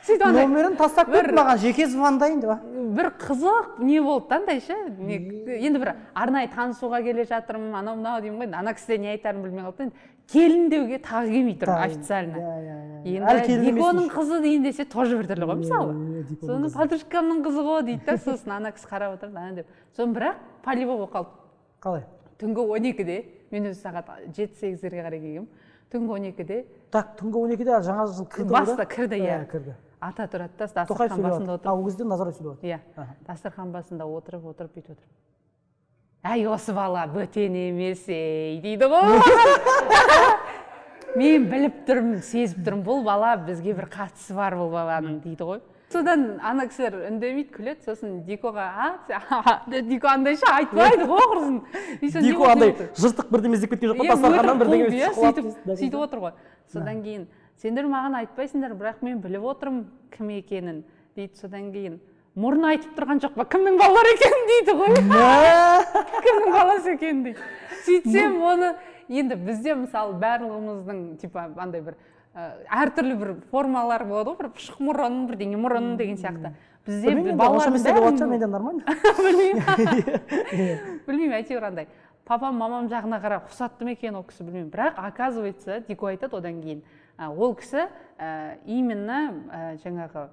Сөйтіп андай Номерін тастап кет, маған жеке звондайын деп, а? Бір қызық не болды да андай ше. Енді бір арнайы танысуға келе жатырмын, анау мынау деймін ғой. Енді ана кісі де не айтарын білмей қалды да. Енді келін деуге тағы келмей тұр официально. Иә, иә, иә. Әлі Енді келін емес. Диконың қызы дейін десе, тоже біртүрлі ғой мысалы. Иә, Диконың Соны қызы. «Подружкамның қызы ғой» дейді да. Сосын ана кісі қарап отырды ана деп. Соны бірақ по-любому болып қалды. Қалай? Түнгі 12-де, мен өзі сағат 7-8-дерге қарай келгенмін, түнгі 12-де. Так, түнгі 12-де жаңа жыл кірді ғой Баста да? кірді, иә. Кірді. Ата тұрады да, Тоқаев дастархан сөйлеп басында жатыр. А, отырып. ол кезде Назарбаев сөйлеп жатыр. Иә, дастархан басында отырып отырып, бүйтіп отырып: «Әй, осы бала бөтен емес, ей», — дейді ғой. «Мен біліп тұрмын, сезіп тұрмын, бұл бала бізге бір қатысы бар бұл баланың», — дейді ғой. Содан ана кісілер үндемейді, күледі. Сосын Дикоға: «А?» Дико андайша айтпайды ғой, құрсын. И сосын не Дико болды, не андай болды? жыртық бірдеме іздеп кеткен жоқ па Иә, дастарханнан, өтірік бірдеңе қуып, иә, шұқылап сөйтіп отыр ғой. Содан кейін: «Сендер маған айтпайсыңдар, бірақ мен біліп отырмын кім екенін», — дейді. Содан кейін: «Мұрны айтып тұрған жоқ па, кімнің балалары екенін?» — дейді ғой. «Кімнің баласы екенін», — дейді. Сөйтсем, оны енді бізде мысалы барлығымыздың типа андай бір әртүрлі бір формалар болады ғой, бір пышық мұрын, бірдеңе мұрын деген сияқты. Бізде Білмеймін енді, онша балалардың емес те деп жатса, бәрінің менде нормально. Білмеймін, әйтеуір андай папам, мамам жағына қарап ұқсатты ма екен ол кісі, білмеймін. Бірақ оказывается, Дико айтады одан кейін, ол кісі именно жаңағы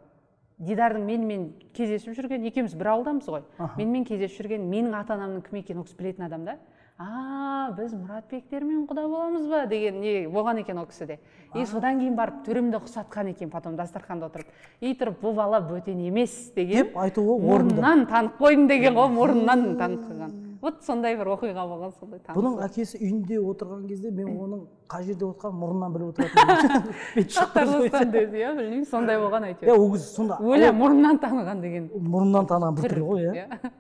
Дидардың менімен кездесіп жүрген, екеуміз бір ауылдамыз ғой, менімен кездесіп жүрген, менің ата анамның кім екенін ол кісі білетін адам да. «А, біз Мұратбектермен құда боламыз ба?» деген не болған екен ол кісіде. И содан кейін барып түрімді ұқсатқан екен. Потом дастарханда отырып и тұрып: «Бұл бала бөтен емес» деген. Деп айтуға орынды. «Мұрнынан танып қойдым» деген ғой, мұрнынан танып қойған. Вот сондай бір оқиға болған, сондай танысу. Бұның әкесі үйінде отырған кезде мен оның қай жерде отырғанын мұрнынан біліп отыратын. Бүйтіп шығып тұрып. Ақтарластан деді, иә, білмеймін, сондай болған әйтеуір. Иә, ол кез сонда. Өлә, мұрнынан таныған деген. Мұрнынан таныған біртүрлі ғой, иә. Иә,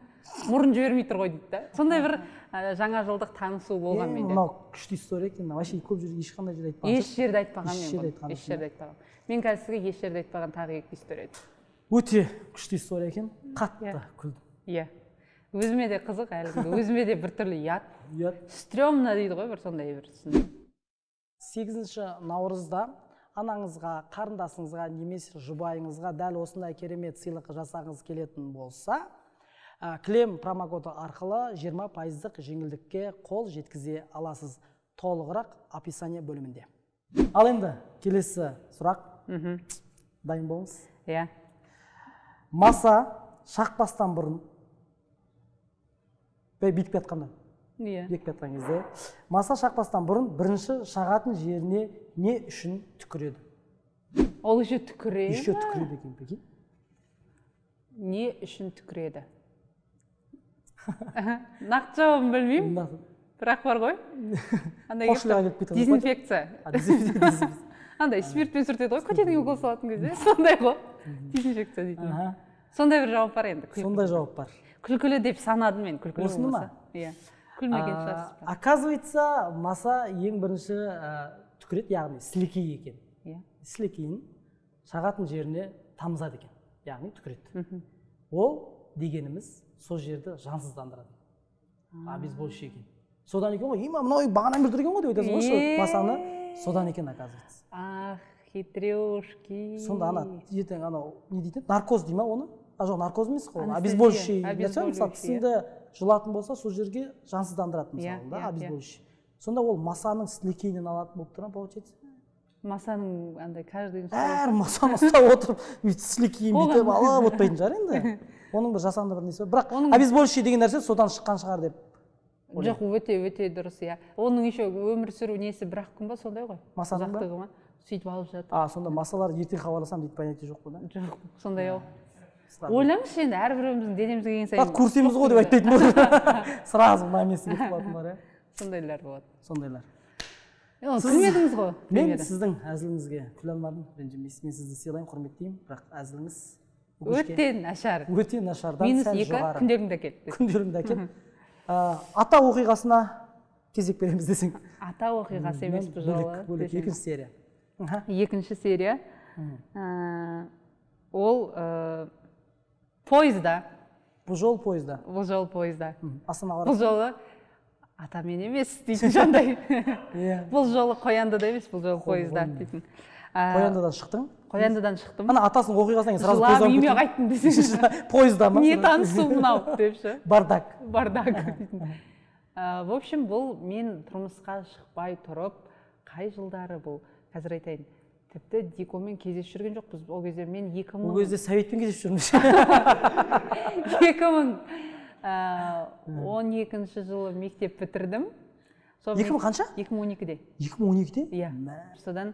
мұрын жібермей тұр ғой дейді да. Сондай бір жаңа жылдық танысу болған менде. Мынау күшті история екен, вообще көп жерде, ешқандай жерде айтпаған. Еш жерде айтпаған. Еш Мен жерде бұны айтқан еш жерде айтпаған. Мен қазір сізге еш жерде айтпаған тағы екі история айтайын. Өте күшті история екен, қатты күлдім. Иә, өзіме де қызық әлі күнге, өзіме де біртүрлі ұят. Ұят. Стрёмно дейді ғой, бір сондай бір түсінік. 8 наурызда анаңызға, қарындасыңызға немесе жұбайыңызға дәл осындай керемет сыйлық жасағыңыз келетін болса, кілем промокоды арқылы 20 пайыздық жеңілдікке қол жеткізе аласыз. Толығырақ описание бөлімінде. Ал енді келесі сұрақ. Дайын болыңыз. Иә. Маса шақпастан бұрын, бүйтіп жатқанда, бүйтіп жатқан кезде, маса шақпастан бұрын бірінші шағатын жеріне не үшін түкіреді? Ол еще түкіре Еще ма? түкіреді екен, прикинь. Не үшін түкіреді? Нақты жауабын білмеймін, бірақ бар ғой андай Қосшыларға келіп кетеді ғой. Дезинфекция. А, дезинфекция. Андай спиртпен сүртеді ғой көтеніңе укол салатын кезде, сондай ғой дезинфекция дейтін. Сондай бір жауап бар енді. Сондай жауап бар. Күлкілі деп санадым мен, күлкілі Осыны ма? болмаса. Иә, күлмеген шығарсыз. Оказывается, маса ең бірінші түкіреді, яғни сілекей екен. Сілекейін шағатын жеріне тамызады екен. Яғни түкіреді. Ол дегеніміз сол жерді жансыздандырады, обезболивающий екен. Содан екен ғой, има, мынау бағанадан бері тұр екен ғой деп айтасың ғой сол масаны. Содан екен, оказывается. Ах, хитрёшки. Сонда ана ертең анау не дейтін еді, наркоз дей ма оны? А, жоқ, наркоз емес қой, Анестезия, обезболивающий нәрсе. Мысалы, обезболивающий. Тісіңді жұлатын болса, сол жерге жансыздандырады, мысалы, да. Иә, иә. Обезболивающий. Сонда ол масаның сілекейінен алатын болып тұр ма, получается? Масаның андай каждый Әр масаны ұстап отырып, бүйтіп сілекейін бүйтіп алып отпайтын шығар енді. Оның бір жасанды бір несі бар, бірақ обезболивающий деген нәрсе содан шыққан шығар деп. Жоқ, өте өте дұрыс, иә. Оның еще өмір сүру несі бір ақ күн ба, сондай ғой. Масаның ба? Ұзақтығы ма, сөйтіп алып жатыр. А, сонда масалар ертең хабарласамын дейді, понятие жоқ қой, да? Жоқ, сондай ау. Сразу. Ойлаңызшы енді, әрбіреуіміздің денемізге келген сайын Брат, көрсеміз ғой деп айтпайтын болды, сразу на месте кетіп қалатын бар, иә. Сондайлар болады. Сондайлар. Оны күлмедіңіз ғой. Мен Премьера. сіздің әзіліңізге күле алмадым, ренжімейсіз. Мен сізді сыйлаймын, құрметтеймін, бірақ әзіліңіз, өкінішке, Өте нашар. Өте нашардан Минус сәл 2. жоғары. Күнделігіңді әкел. Күнделігіңді әкел. Ата оқиғасына кезек береміз десең. Ата оқиғасы емес бұл жолы Бөлек, бөлек. Десең. Екінші серия. Аха. Екінші серия. Ол пойызда. Бұл жол пойызда. Бұл жолы пойызда. Астанаға Бұл жолы атамен емес дейтін сондай. Иә. Бұл жолы Қояндыда емес, бұл жолы пойызда дейтін. Қояндыдан шықтың. Қояндыдан шықтым. Ана атасының оқиғасынан кейін сразу Жылап пойызға үйіме кеттің. қайттым десең. Пойызда ма? Не танысу мынау деп ше. Бардак. Бардак дейтін. В общем, бұл мен тұрмысқа шықпай тұрып, қай жылдары бұл, қазір айтайын. Тіпті Дикомен кездесіп жүрген жоқпыз ол кезде. Мен екі Ол мың кезде советпен кездесіп жүрміз. 2012 жылы мектеп бітірдім. Сол 2000 қанша? 2012-де. 2012-де? Иә. Содан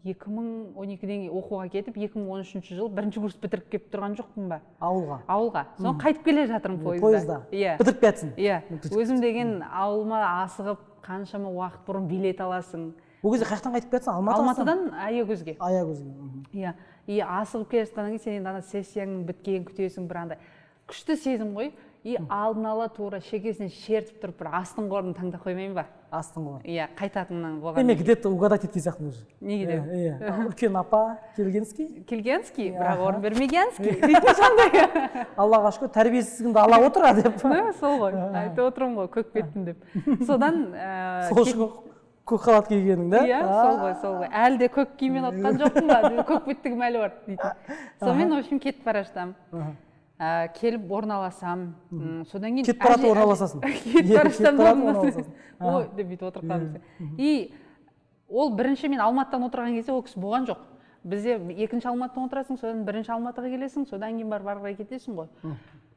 2012-ден оқуға кетіп, 2013 жылы бірінші курс бітіріп келіп тұрған жоқпын ба? Ауылға. Ауылға. Соны қайтып келе жатырмын пойызда. Пойызда. Иә. Бітіріп келатсың. Иә. Өзім деген ауылыма асығып, қаншама уақыт бұрын билет аласың. Ол кезде қай жақтан қайтып келатсың? Алматы? Алматыдан Аягөзге. Аягөзге. Иә. И асығып келе жатқаннан кейін сен енді ана сессияңның біткенін күтесің, бір андай күшті сезім ғой. И алдын ала тура шекесінен шертіп тұрып, бір астыңғы орын таңдап қоймаймын ба? Астыңғы орын. Иә, қайтатыннан болған. Мен где то угадать еткен сияқтымын уже. Неге деп? Иә, үлкен апа келгенский. Келгенский, бірақ орын бермегенский дейтін сондай. Аллаға шүкір, тәрбиесіздігіңді ала отыр деп. Ну, сол ғой, айтып отырмын ғой, көк беттім деп. Содан Сол үшін көк халат кигенің да. Иә, сол ғой, сол ғой. Әлі де көк киіммен отқан жоқпын ба, көк беттігім әлі бар дейтін. Сонымен, в общем, кетіп бара жатамын. Келіп орналасам. Содан кейін Кетіп бара жатып орналасасың. Кетіп Иә, бара кетіп жатсам бара жатып орналасам. орналасасың. Ой деп бүйтіп отырып қаламыз. И ол бірінші мен Алматыдан отырған кезде ол кісі болған жоқ. Бізде екінші Алматыдан отырасың, содан бірінші Алматыға келесің, содан кейін барып ары қарай кетесің ғой.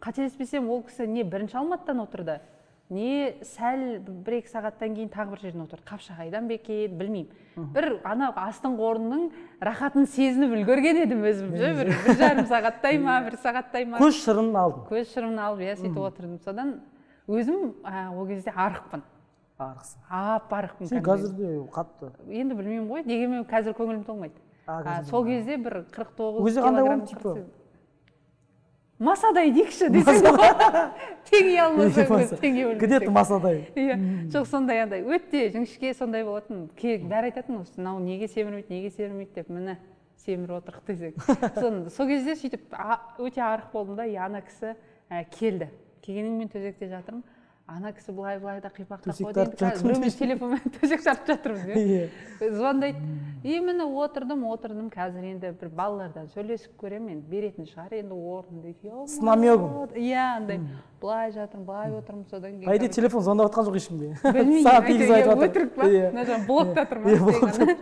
Қателеспесем, ол кісі не бірінші Алматыдан отырды, не сәл 1-2 сағаттан кейін тағы бір жерден отырды, Қапшағайдан ба екен, білмеймін. Бір ана астыңғы орынның рахатын сезініп үлгерген едім өзім ше, бір 1,5 сағаттай ма, бір сағаттай ма. Көз шырымын алдың. Көз шырымын алып, иә, сөйтіп отырдым. Содан өзім ол кезде арықпын. Арықсың. Ап арықпын Сен кәдімгідей. Қазір де қатты. Енді білмеймін ғой, дегенмен қазір көңілім толмайды. А, қазір Сол кезде бір 49 Ол кезде қандай килограмм, болдың, типа? 48. Масадай дейікші десең, теңей алмасаң, теңей. Где то масадай. Иә, жоқ, сондай андай өте жіңішке сондай болатын. Бәрі айтатын: «Осы мынау неге семірмейді, неге семірмейді?» – деп. Міне, семіріп отырық десең. Сол кезде сөйтіп өте арық болдым да. И ана кісі келді. Келгеннен мен төсекте жатырмын, ана кісі былай былай да қипақтап Төсек қойды. тартып Енді қазір жатырмын. Біреумен телефонмен төсек тартып жатырмыз, иә. Звондайды. И міне, отырдым, отырдым. Қазір енді бір балалардан сөйлесіп көремін, енді беретін шығар енді орын дейді. С намегом. Иә, андай былай жатырмын, былай отырмын, содан кейін По идее, телефон звондап жатқан жоқ ешкімге. Білмеймін. Саған тигізіп Әйтеуір, айтып жатыр. өтірік па? Иә. Мына жақ блокта тұр ма? Иә, блокта.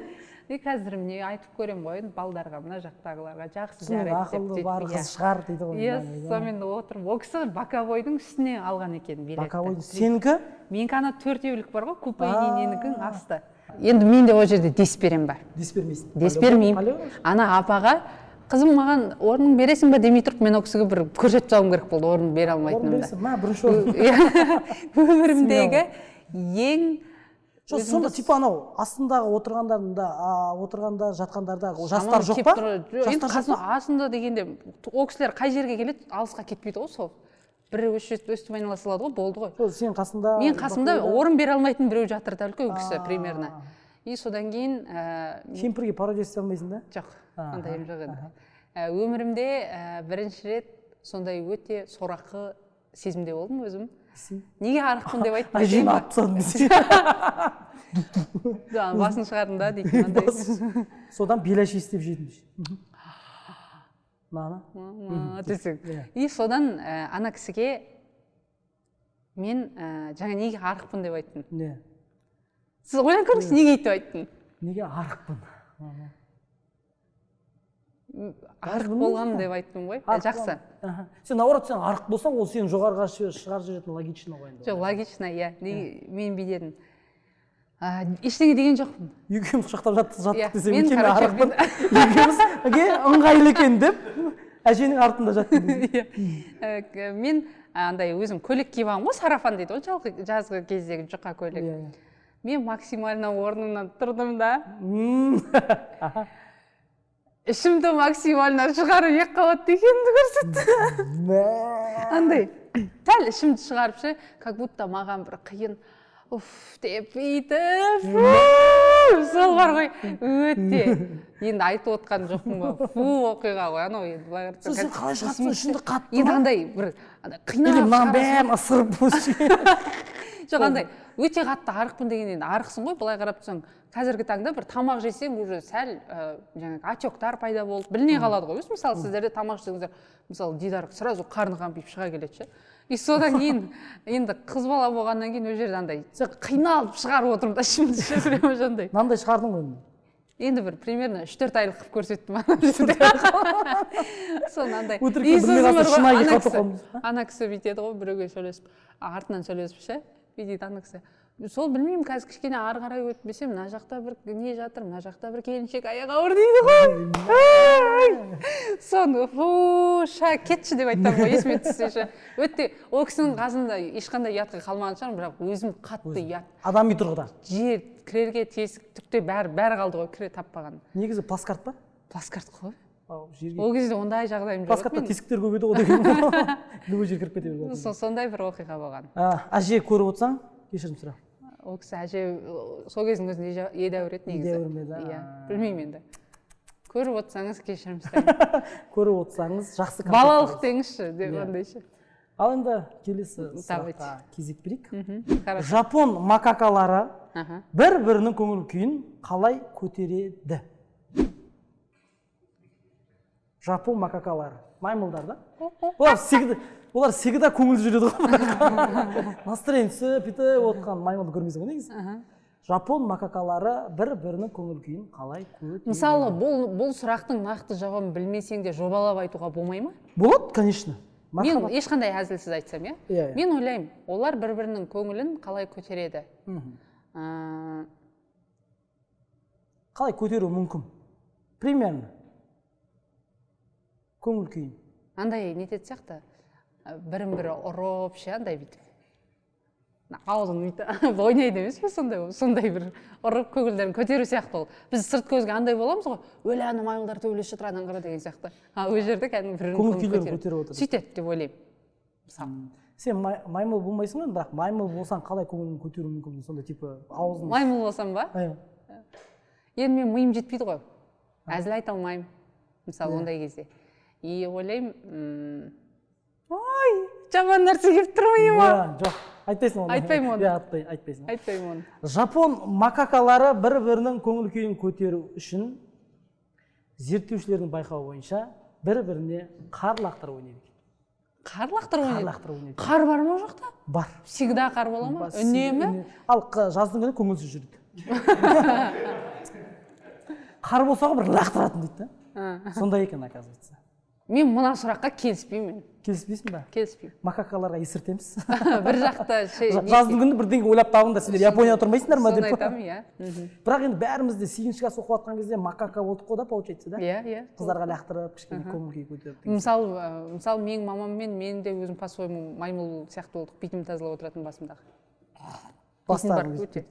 И қазір міне айтып көремін ғой енді балдарға, мына жақтағыларға, жақсы, Сонымен жарайды деп ақылды сөйтіп, бар иә. қыз шығар дейді ғой. Иә, сонымен отырмын. Ол кісі боковойдың үстіне алған екен билетті. Боковой сенікі? Менікі ана төртеулік бар ғой, купе, ненікінің асты. Енді мен де ол жерде дес беремін ба? Дес бермейсің. Дес бермеймін. По-любому. Ана апаға: «Қызым, маған орын бересің ба?» – демей тұрып, мен ол кісіге бір көрсетіп салуым керек болды орын бере Орын алмайтынымды. бересің мә, бірінші орын. Иә, өмірімдегі ең Жоқ, сонда типа анау астындағы отырғандардың да, отырғанда, жатқандарда жастар жоқ келіп па? Жоқ, енді Жастар жоқ қасына па? астында дегенде, ол кісілер қай жерге келеді, алысқа кетпейді ғой, сол бір осы өстіп айнала салады ғой, болды ғой. Жоқ, сен қасында Мен қасымда боковойда орын бере алмайтын біреу жатыр да, үлкен кісі примерно. И содан кейін Кемпірге пародия істей алмайсың да? Жоқ, ондайым жоқ енді. Өмірімде бірінші рет сондай өте сорақы сезімде болдым өзім. Неге арықпын деп айттым? Әжені атып тастадым десе. Басын шығардым да дейтін андай. Содан беляш істеп жедім. Мынаны. Десең. И содан ана кісіге мен жаңа неге арықпын деп айттым. Не? Сіз ойланып көріңізші, неге өйтіп айттым? Неге арықпын? Арық болғанмын деп айттым ғой. Жақсы. Сен наоборот, сен арық болсаң, ол сені жоғарыға шығарып жіберетін логично ғой енді. Жоқ, логично, иә. Мен бүйдедім. Ештеңе деген жоқпын. Екеуміз құшақтап жаттық десем, екеуміз арықпын. Екеумізге ыңғайлы екен деп әженің артында жаттым. Мен андай өзім көйлек киіп алғанмын ғой, сарафан дейді ғой, жазғы кездегі жұқа көйлек. Мен максимально орнымнан тұрдым да. Ішімді максимально шығарып екі қабат екенімді көрсетті. Андай сәл ішімді шығарып ше, как будто маған бір қиын уф деп бүйтіп, сол бар ғой, өте. Енді айтып отқан жоқпын ғой, фу оқиға ғой, анау енді былай қарасаң. Сен қалай шығарсың, ішіңді қатты ма? Енді андай бір қинап шығарасың. Мынаның бәрін ысырып. Жоқ, андай өте қатты арықпын деген енді арықсың ғой, былай қарап тұрсаң. Қазіргі таңда бір тамақ жесең уже сәл жаңағы отектар пайда болып біліне қалады ғой. Мысалы сіздерде тамақ жесеңіздер, мысалы Дидар сразу қарны қампиып шыға келеді ше. И содан кейін енді қыз бала болғаннан кейін ол жерде андай қиналып шығарып отырмын да ішімді ше, прямо сондай. Мынандай шығардың ғой енді. Енді бір примерно 3-4 айлық қылып көрсеттім ана жерде. Соны андай. Ана кісі бүйтеді ғой, біреуге сөйлесіп, артынан сөйлесіп ше, бүйтеді ана кісі. Сол білмеймін, қазір кішкене ары қарай өтпесем, мына жақта бір не жатыр, мына жақта бір келіншек аяғы ауыр дейді ғой. Соны фу, ша, кетші деп айтамын ғой, есіме түссе ше. Өте, ол кісінің қасында ешқандай ұятқа қалмаған шығармын, бірақ өзім қатты ұят. Адами тұрғыда. Жер, кірерге тесік, түкте бәрі қалды ғой, кіре таппаған. Негізі плацкарт па? Плацкарт қой. Ол кезде ондай жағдайым жоқ. Плацкартта тесіктер көп еді ғой деген. Любой жер кіріп кете береді. Сондай бір оқиға болған. Әже көріп отырсаң, кешірім сұра. Ол кісі әже сол кездің өзінде едәуір еді негізі. Едәуір ме еді? Иә, білмеймін енді. Көріп отырсаңыз кешірім сұраймын. Көріп отырсаңыз жақсы. Балалық деңізші деп андайша. Ал енді келесі сұраққа кезек берейік. Жапон макакалары бір-бірінің көңіл күйін қалай көтереді? Жапон макакалары, маймылдар да? Олар всегда көңілді жүреді ғой. Настроение түсіп, бүйтіп отқан маймылды көрмейсің ғой негізі. Жапон макакалары бір-бірінің көңіл күйін қалай көтереді? Мысалы, бұл сұрақтың нақты жауабын білмесең де жобалап айтуға болмай ма? Болады, конечно. Мен ешқандай әзілсіз айтсам, иә? Мен ойлаймын, олар бір-бірінің көңілін қалай көтереді? Қалай көтеру мүмкін? Примерно. Көңіл күйін. Андай нететін сияқты, бірін-бірі ұрып ше, андай бүйтіп. Аузын бүйтіп ойнайды емес пе, сондай бір ұрып көңілдерін көтеру сияқты ол. Біз сырт көзге андай боламыз ғой, өлә ана маймылдар төбелесіп жатыр, ананы қара деген сияқты. А ол жерде кәдімгі бірінің көңіл күйлерін көтеріп отыр. Сөйтеді деп ойлаймын. Мысалы. Сен маймыл болмайсың ғой, бірақ маймыл болсаң қалай көңілін көтеру мүмкін? Сондай типа аузын. Маймыл болсам ба? Енді мен миым жетпейді ғой. Әзіл айта алмаймын. Мысалы ондай кезде. И ойлаймын, ой, жаман нәрсе келіп тұр миыма. Жоқ, айтпайсың оны. Айтпаймын оны. Иә, айтпайсың. Айтпаймын оны. Жапон макакалары бір-бірінің көңіл күйін көтеру үшін зерттеушілердің байқауы бойынша бір-біріне қар лақтырып ойнайды екен. Қар лақтырып ойнайды? Қар лақтырып ойнайды. Қар бар ма ол жақта? Бар. Всегда қар бола ма? Үнемі? Ал жаздың күні көңілсіз жүреді. Қар болса ғой бір лақтыратын дейді да. Сондай екен, оказывается. Мен мына сұраққа келіспеймін. Келіспейсің ба? Келіспеймін. Макакаларға ескертеміз. Бір жақта жаздың күні бірдеңе ойлап табыңдар, сендер Японияда тұрмайсыңдар ма деп. Соны айтамын, иә. Бірақ енді бәріміз де 8-ші класс оқып жатқан кезде макака болдық қой да, получается, да? Иә, иә. Қыздарға лақтырып, кішкене көңіл күй көтеріп. Мысалы, менің мамаммен мен де өзім по-своему маймыл сияқты болдық, бетімді тазалап отыратын басымдағы. Бастарың өте.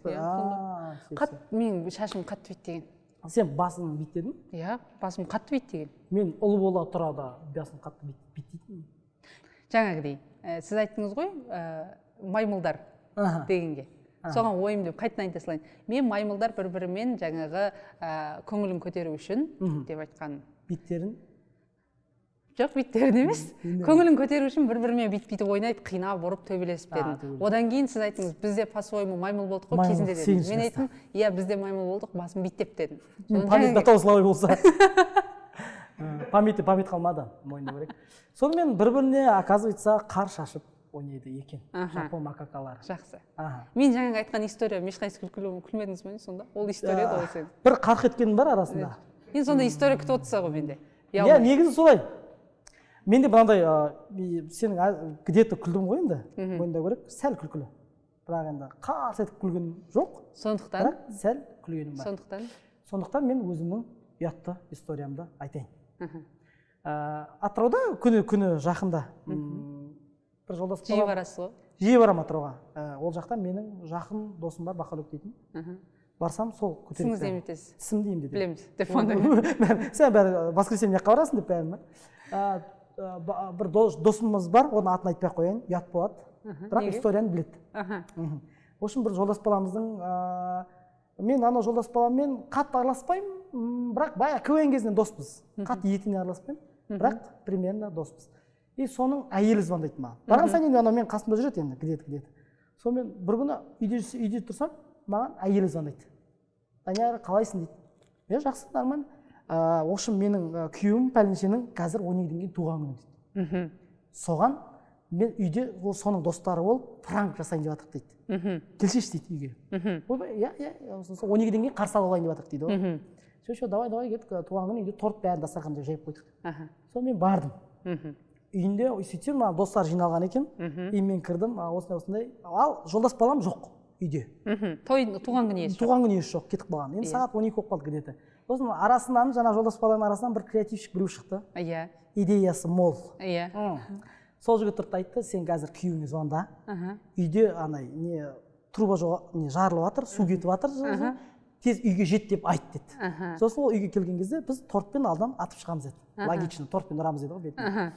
Менің шашым қатты беттеген. Сен басың биттедің? Иә, басым қатты биттеген. Мен ұл бола тұра да басым қатты биттейтін. Жаңағыдей, сіз айттыңыз ғой, маймылдар дегенге. Соған ойым деп қайтадан айта салайын. Мен маймылдар бір-бірімен жаңағы көңілін көтеру үшін деп айтқан. Биттерін? Жоқ, беттерін емес. Көңілін көтеру үшін бір-бірімен бүйтіп ойнайды, қинап, ұрып, төбелесіп дедім. Одан кейін сіз айттыңыз, бізде по-своему маймыл болдық қой кезінде дедім. Мен айттым, иә, бізде маймыл болдық, басын биттеп дедім. Память до того слабый болса. Память қалмады, мойындау керек. Сонымен бір-біріне, оказывается, қар шашып ойнайды екен жапон макакалары. Жақсы. Мен жаңағы айтқан история ешқайсысы күлкілі, күлмедіңіз бе сонда? Ол история да ол сен. Бір қарқ еткенім бар арасында. Енді сондай история күтіп отырсыз ғой менде. Иә, негізі солай. Менде мынандай, сенің где-то күлдім ғой енді, мойындау керек, сәл күлкілі. Бірақ енді қарс етіп күлген жоқ. Сондықтан? Бірақ сәл күлгенім бар. Сондықтан? Сондықтан мен өзімнің ұятты историямды айтайын. Атырауда күні жақында бір жолдас жиі барасыз ғой? Жиі барамын Атырауға. Ол жақта менің жақын досым бар, Бақалөк дейтін. Барсам сол көтереді. Тісіңізді емдетесіз? Тісімді емдетемін. Білеміз деп ондай. Сен бәрі воскресенье жаққа барасың деп бәрін. Бір досымыз бар, оның атын айтпай ақ қояйын, ұят болады. Бірақ историяны біледі. В общем, бір жолдас баламыздың, мен анау жолдас баламмен қатты араласпаймын, бірақ баяғы КВН кезінен доспыз. Қатты етене араласпаймын, бірақ примерно доспыз. И соның әйелі звондайды маған. Барған сайын енді анау менің қасымда жүреді енді, где-то. Сонымен бір күні үйде тұрсам, маған әйелі звондайды. Данияр, қалайсың дейді. Е, жақсы, нормально. В общем, менің күйеуім пәленшенің қазір 12-ден кейін туған күні дейді. Соған мен үйде ол соның достары болып пранк жасайын деп жатырық дейді. Келсеші дейді үйге. Ойбай, иә, иә, сосын 12-ден кейін қарсы алып алайын деп жатырық дейді ғой. Все, все, давай, давай, кеттік, туған күні үйде торт бәрін дастарханда жайып қойдық. Сонымен мен бардым. Үйінде сөйтсем, маған достар жиналған екен. И мен кірдім, осындай, осындай. Ал жолдас балам жоқ үйде. Той, туған күні есі жоқ. Туған күні есі жоқ, кетіп қалған. Енді сағат 12 болып қалды где-то. Сосын арасынан, жаңа жолдас баланың арасынан бір креативщик біреу шықты. Идеясы мол. Сол жігіт тұрды айтты, сен қазір күйеуіңе звонда. Үйде анай не труба жоқ, не жарылып жатыр, су кетіп жатыр. Тез үйге жет деп айт деді. Сосын ол үйге келген кезде біз тортпен алдан атып шығамыз деді. Логично, тортпен ұрамыз деді ғой бетіне.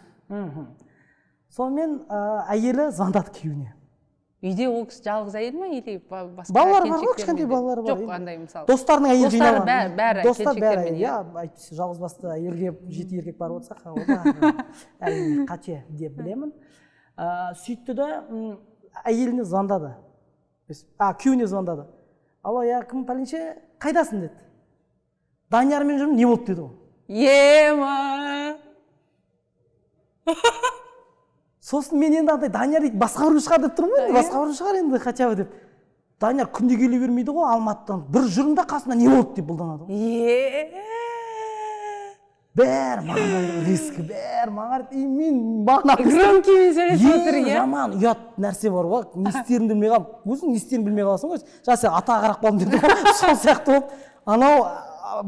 Сонымен әйелі звондады күйеуіне. Үйде ол кісі жалғыз әйел ма или басқа балалар бар ғой, кішкентай балалары бар. Жоқ, андай мысалы. Достарының әйелі жиналған. Бәрі достар бәрі, иә, әйтпесе жалғыз басты әйелге 7 еркек барып отырсақ, ол да әрине қате деп білемін. Сөйтті де әйеліне звондады. Күйеуіне звондады. Алло, я кім пәленше, қайдасың деді. Даниярмен жүрмін, не болды деді ол. Ема. Сосын мен енді андай Данияр дейді басқа біреу шығар деп тұрмын енді, басқа біреу шығар енді хотя бы деп. Данияр күнде келе бермейді ғой Алматыдан. Бір жүрмін да қасында не болды деп бұлданады ғой. Бәрі маған риск, бәрі маған, и мен маған громкиймен сөйлесіп отыр, иә. Жаман ұят нәрсе бар ғой, не істерімді білмей қалдым. Өзің не істерімді білмей қаласың ғой. Жаңа сен атаға қарап қалдым деді ғой. Сол сияқты болып, анау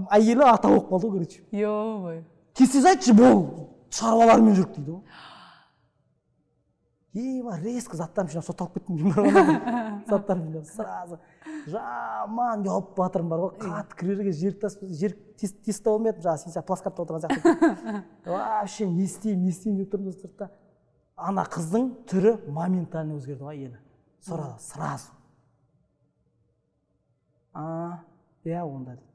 әйелі ата болып қалды ғой, короче. Ё-моё. Тез-тез айтшы, бол, шаруаларымен жүрік дейді ғой. Ева, резко заттарым жинап сотталып кеттім деймін бар ғой. Заттарым жинап сразу жаман ұялып батырым бар ғой. Қатты кірерге жер жер тез таба алмай жатырмын, жаңағы сен сияқты плацкартта отырған сияқты. Вообще не істеймін, не істеймін деп тұрмын достар да. Ана қыздың түрі моментально өзгерді ғой әйелі. Сұрады сразу. А, иә, онда дейді.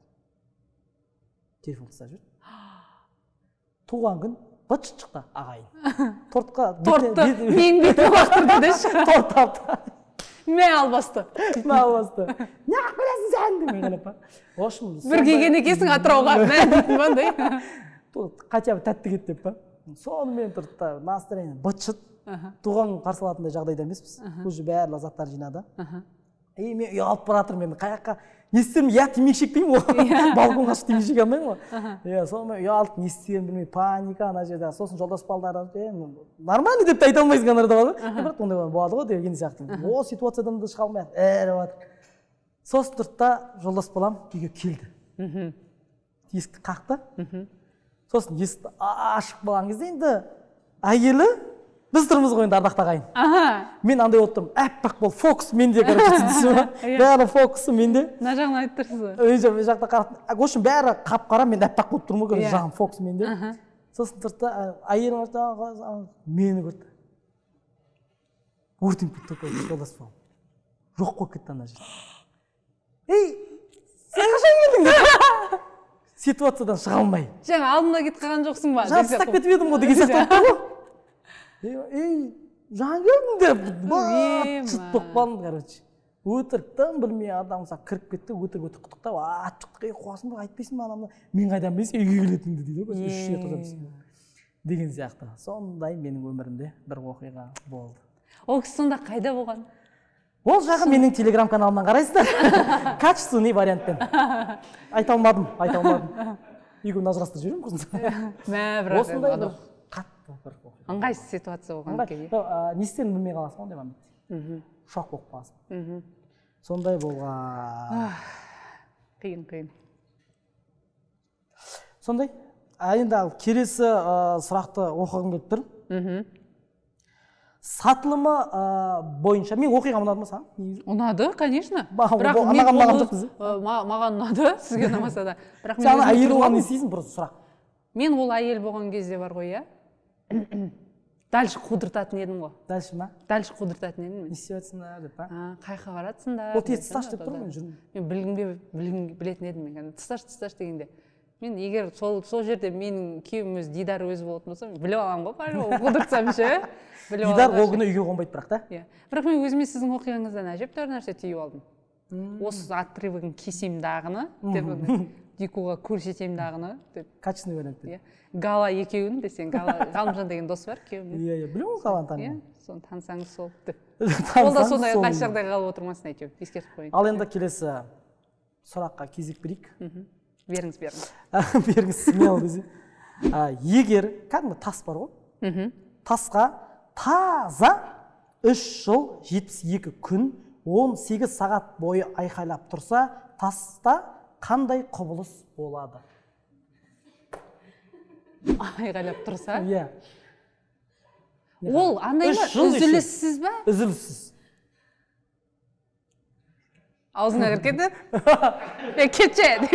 Телефон тастап жіберді. Туған күн быт шықты ағайын. Тортқа тортты менің бетіме лақтырды деші. Торт алды. Мә албасты. Мә албасты. Не қылып келесің сен деп айқайлап па. В общем, бір келген екенсің Атырауға, мә дейтін ба андай. Хотя бы тәтті кет деп па. Сонымен тұрды да настроение быт-шыт. Туған күн қарсы алатындай жағдайда емеспіз. Уже барлық заттар жинады. И мен ұялып бара жатырмын енді қай жаққа не істерімді, я темекі шекпеймін ғой, балконға шығып темекі шеге алмаймын ғой. Иә, сонымен ұялып не істерімді білмей паника ана жерде. Сосын жолдас балдар нормально деп те айта алмайсың ана жерде бар ғой. Бірақ ондай болады ғой деген сияқты. О ситуациядан да шыға алмай іріп жатыр. Сосын тұрды да жолдас балам үйге келді. Есікті қақты. Сосын есікті ашып қалған кезде енді әйелі біз тұрмыз ғой енді ардақты ағайын. Мен андай болып тұрмын, әппақ болып, фокус менде, короче, түсінесің ба? Бәрі фокусы менде. Мына жағын айтып тұрсыз ғой. Өй, жақта қарап, в общем, бәрі қап-қара, мен әппақ болып тұрмын ғой, короче, жағым фокус менде. Сосын тұрды да, әйелім мені көрді. Өртеніп кетті ғой, жолдас балам. Жоқ болып кетті ана жерде. Ей, сен қашан келдің? Ситуациядан шыға алмай. Жаңа алдында кетіп қалған жоқсың ба? Жаңа тастап кетіп едім ғой деген сияқты болып тұр ғой. Ей, жаңа келдім деп шыт болып қалдым, короче. Өтірік тым білмей адам ұқсап кіріп кетті, өтірік өтірік құттықтап, ат шықтық, ей, қуасың ба, айтпайсың ба ананы, мен қайдан білейін сен үйге келетініңді дейді ғой, үш рет ұзап деген сияқты. Сондай менің өмірімде бір оқиға болды. Ол кісі сонда қайда болған? Ол жағы менің телеграм каналымнан қарайсыздар. Качественный вариантпен. Айта алмадым, айта алмадым. Екеуін ажырастырып жіберемін құрсын. Мә, бірақ осындай бір қатты бір оқиға. Ыңғайсыз ситуация болған екен. Не істерін білмей қаласың ондай моментте. Шок болып қаласың. Сондай болған. Қиын, қиын. Сондай. Енді ал келесі сұрақты оқығым келіп тұр. Сатылымы бойынша мен оқиғам ұнады ма саған? Ұнады, конечно. Бірақ маған ұнаған жоқ десе. Маған ұнады, сізге ұнамаса да. Бірақ сен ана әйел болған не істейсің, бір сұрақ. Мен ол әйел болған кезде бар ғой, иә? Дальше қудыртатын едім ғой. Дальше ма? Дальше қудыртатын едім мен. Не істеп жатсыңдар деп па? Қай жаққа баратсыңдар? Ол тез тасташы деп тұр ғой, мен жүрмін. Мен білетін едім мен. Тасташы, тасташы дегенде. Мен егер сол жерде менің күйеуім өзі Дидар өзі болатын болса, мен біліп аламын ғой, по-любому қудыртсам ше. Дидар ол күні үйге қонбайды бірақ та. Иә. Бірақ мен өзіме сіздің оқиғаңыздан әжептәуір нәрсе түйіп алдым. Осы отрывогын кесем дағыны деп, Дикуға көрсетем дағыны деп. Качественный вариант деп. Иә. Гала екеуін десең, Гала Ғалымжан деген дос бар күйеуімнің. Иә, иә, білемін ғой Галаны, танимын. Иә, соны танысаңыз сол деп. Ол да сондай қайсы жағдайға қалып отырмасын әйтеуір, ескертіп қояйын. Ал енді келесі сұраққа кезек берейік. Беріңіз, беріңіз. Беріңіз, смело десе. Егер кәдімгі тас бар ғой, тасқа таза 3 жыл 72 күн 18 сағат бойы айқайлап тұрса, таста қандай құбылыс болады? Айқайлап тұрса? Иә. Ол андай ма, үзіліссіз ба? Үзіліссіз. Аузыңа кіріп кетті. Кетші деп.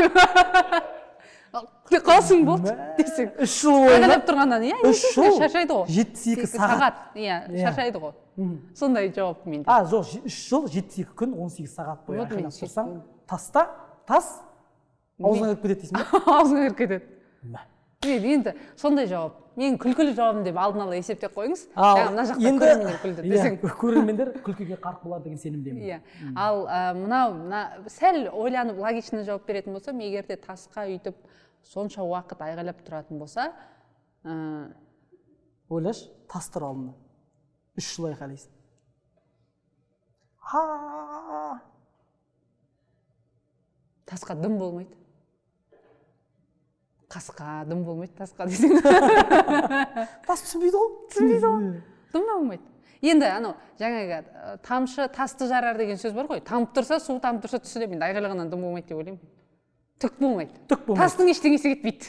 Қалсың болды десең. 3 жыл бойы. Айқайлап тұрғаннан, иә, 3 жыл. Шаршайды ғой. 72 сағат. Иә, шаршайды ғой. Сондай жауап менде. А, жоқ, 3 жыл 72 күн 18 сағат бойы айқайлап тұрсаң, таста, тас аузыңа кіріп кетеді дейсің бе? Аузыңа кіріп кетеді. Енді сондай жауап. Мен күлкілі жауабым деп алдын ала есептеп қойыңыз. Мына жақта көрермендер күлді десең. Көрермендер күлкіге қарқ болар деген сенімдемін. Иә. Ал мынау сәл ойланып логично жауап беретін болсам, егер де тасқа үйтіп сонша уақыт айғайлап тұратын болса, ойлашы, тас тұр алдында. 3 жыл айғайлайсың. Тасқа дым болмайды. Қасқа дым болмайды, тасқа десең. Тас түсінбейді ғой. Түсінбейді ғой. Дым да болмайды. Енді анау жаңағы тамшы тасты жарар деген сөз бар ғой. Тамып тұрса, су тамып тұрса түсінемін. Енді айғайлағаннан дым болмайды деп ойлаймын. Түк болмайды. Түк болмайды. Тастың ештеңесі кетпейді.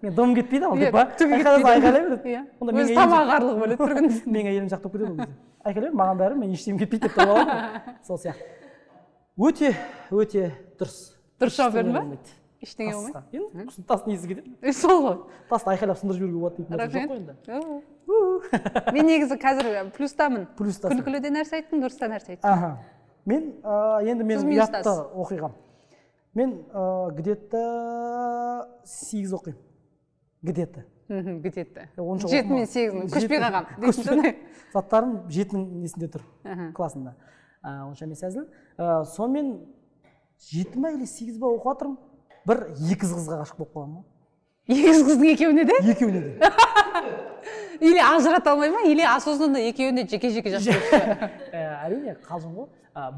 Мен дым кетпейді ал деп па? Түгі кетпейді. Айғайлай береді. Өзі тамағы қарлығып өледі бір күн. Менің әйелім жақтап кетеді ол кезде. Айғайлай бер, маған бәрі, мен ештеңем кетпейді деп тұрып аламын. Сол сияқты. Өте, өте дұрыс. Дұрыс жауап бердің ба? Ештеңе болмайды. Енді тас несі кетеді? Сол ғой. Тасты айқайлап сындырып жіберуге болады дейтін нәрсе жоқ қой енді. Мен негізі қазір плюстамын. Плюстасың. Күлкілі де нәрсе айттым, дұрыс та нәрсе айттым. Аха. Мен енді мен ұятты оқиғам. Мен где-то 8 оқимын. Где-то. Где-то. 7 мен 8-ні көшпей қалғам. Заттарым 7-нің несінде тұр, классында. Онша емес әзіл. Сонымен 7 ма или 8 ба оқып жатырмын. Бір егіз қызға ғашық болып қаламын. Егіз қыздың екеуіне де? Екеуіне де. Или ажырата алмай ма, или осознанно екеуіне жеке-жеке жақсы көріп. Әрине, қалжың ғой.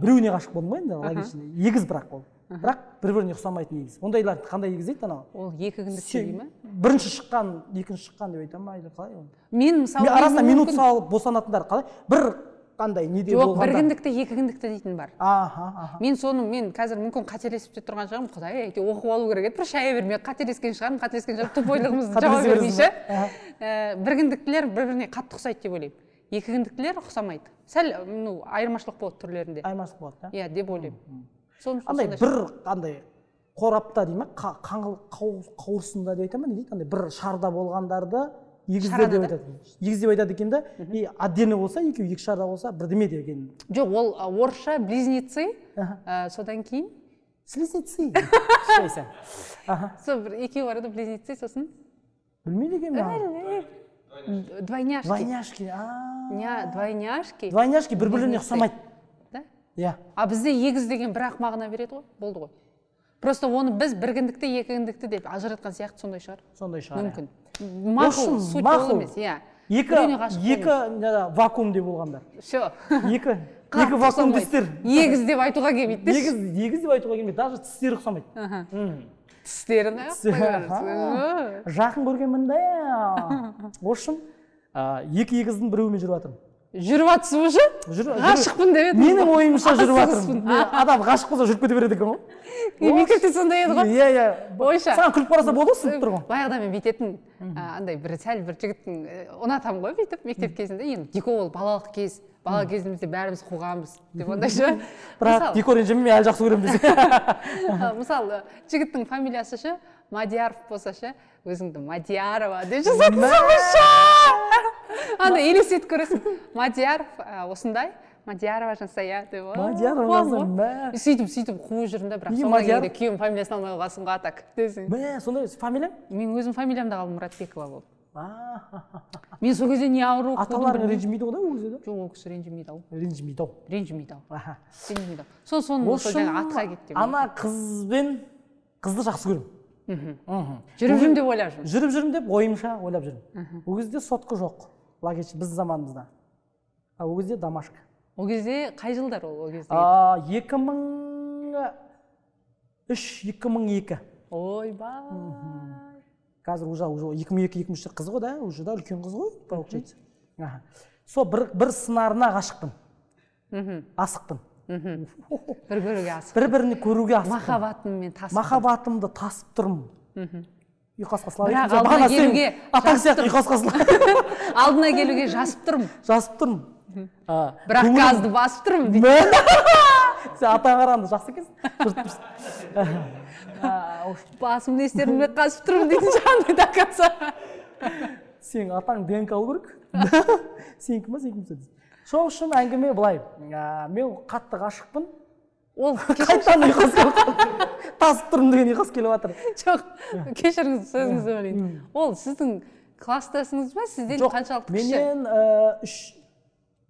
Біреуіне ғашық болдым ғой енді, логично. Егіз бірақ ол. Бірақ бір-біріне ұқсамайтын егіз. Ондайлар қандай егіз дейді анау? Ол екі күндік дей ма? Бірінші шыққан, екінші шыққан деп айта ма, или қалай ол? Мен мысалы арасына минут салып босанатындар қалай? Бір қандай неде болғанда? Жоқ, бір күндікті, екі күндікті дейтін бар. Аха, аха. Мен соны, мен қазір мүмкін қателесіп те тұрған шығармын, құдай әйтеуір оқып алу керек еді, бір шая бермей қателескен шығармын, тупойлығымызды жауап бермейші. Бір күндіктілер бір-біріне қатты ұқсайды деп ойлаймын. Екі күндіктілер ұқсамайды. Сәл, ну, айырмашылық болады түрлерінде. Айырмашылық болады, да? Иә, деп ойлаймын. Андай бір қандай қорапта дей ма, қауырсында деп айта ма, не дейді, андай бір шарда болғандарды егіздер деп айтады. Егіз деп айтады екен да, и отдельно болса, екеуі екі шарда болса, бірдеме деген. Жоқ, ол орысша близнецы, содан кейін Близнецы. Аха. Сол бір екеуі бар еді, близнецы, сосын Білмейді екенмін. Двойняшки. Двойняшки. А. Двойняшки. Двойняшки бір бірлеріне Близнецы. ұқсамайды. Да? Иә. А бізде егіз деген бір ақ мағына береді ғой, болды ғой. Просто оны біз бір кіндікті, екі кіндікті деп ажыратқан сияқты, сондай шығар. Сондай шығар. Иә. Мүмкін. Мақұл, Общем, суть ол мақұл. емес, иә. Екі Біреуіне ғашық екі не, вакуумде болғандар. Все. Екі екі вакуум тістер. Егіз деп айтуға келмейді деші. Егіз деп айтуға келмейді, даже тістері ұқсамайды. Тістерін. Аха. Жақын көргенмін да. В общем, екі егіздің біреуімен жүріп жатырмын. Жүріп жатсыз уже? Ғашықпын деп едіңіз Менің ғой. ойымша, жүріп Асығыспын. жатырмын. Мен, адам ғашық болса, жүріп кете береді екен ғой. Мектепте сондай еді ғой. Иә. Ойша. Саған күліп қараса болды ғой, сынып тұр ғой. Баяғыда мен бүйтетін, андай бір сәл бір жігіттің ұнатамын ғой бүйтіп мектеп кезінде. Енді дико, ол балалық кез, бала кезімізде бәріміз қуғанбыз деп ондай ше. Бірақ Мысалы, дико ренжіме, мен әлі жақсы көремін десе. Мысалы, жігіттің фамилиясы ше Мадияров болса ше, өзіңді Мадиярова деп жазатынсың ғой ше. Андай елестетіп көресің, Мадияров, осындай Мадиярова Жансая деп. Мадиярова қуамын Жансая, ғой. мә. Сөйтіп қуып жүрдім да, бірақ Неге соңына Мадияров? келгенде күйеуім фамилиясын алмай қалғансың ғой, а так десең. Мә, сондай фамилия? Мен өзім фамилиямда қалдым, Мұратбекова болып. Мен сол кезде не ауру қудым Аталарың білмеймін. ренжімейді ғой да ол кезде да? Жоқ, ол кісі ренжімейді ау. Ренжімейді ау. Ренжімейді ау. Аха. Ренжімейді ау. Сол соны В сол общем, жаңағы атқа кет деп. Ана қызбен, қызды жақсы көремін. Жүріп жүрмін деп ойлап жүрмін. Жүріп жүрмін деп ойымша ойлап жүрмін. Ол кезде сотка жоқ, логично, біздің заманымызда. А ол кезде домашка. Ол кезде қай жылдар ол кезде? 2003, 2002. Ойбай. Қазір уже 2002, 2003 қыз ғой да, уже да, үлкен қыз ғой, получается. Аха. Сол бір сыңарына ғашықпын. Асықпын. Бір көруге асық. бір бірini көруге асықпын. Махаббатыммен тасып. Махаббатымды тасып тұрмын. Ұйқасқа слава. Бірақ алдына келуге Атаң жазып сияқты тұрмын. ұйқасқа слава. Алдына келуге жазып тұрмын. Жазып тұрмын. Бірақ газды басып тұрмын дейді. Мә! Сен атаңа қарағанда жақсы екенсің. Жыртып тұрсың. В общем, Басым не істерімді білмей қасып тұрмын дейтін жаңағыдай до конца. Сенің атаң ДНК алу керек. Сенікі ма, сенікі ма? Сол үшін әңгіме былай. Мен қатты ғашықпын. Ол Қайтадан ұйқас келіп қалды. Тасып тұрмын деген ұйқас келіп жатыр. Жоқ, кешіріңіз, сөзіңізді бөлейін. Ол сіздің класстасыңыз ба, сізден Жоқ, қаншалықты кіші? менен үш.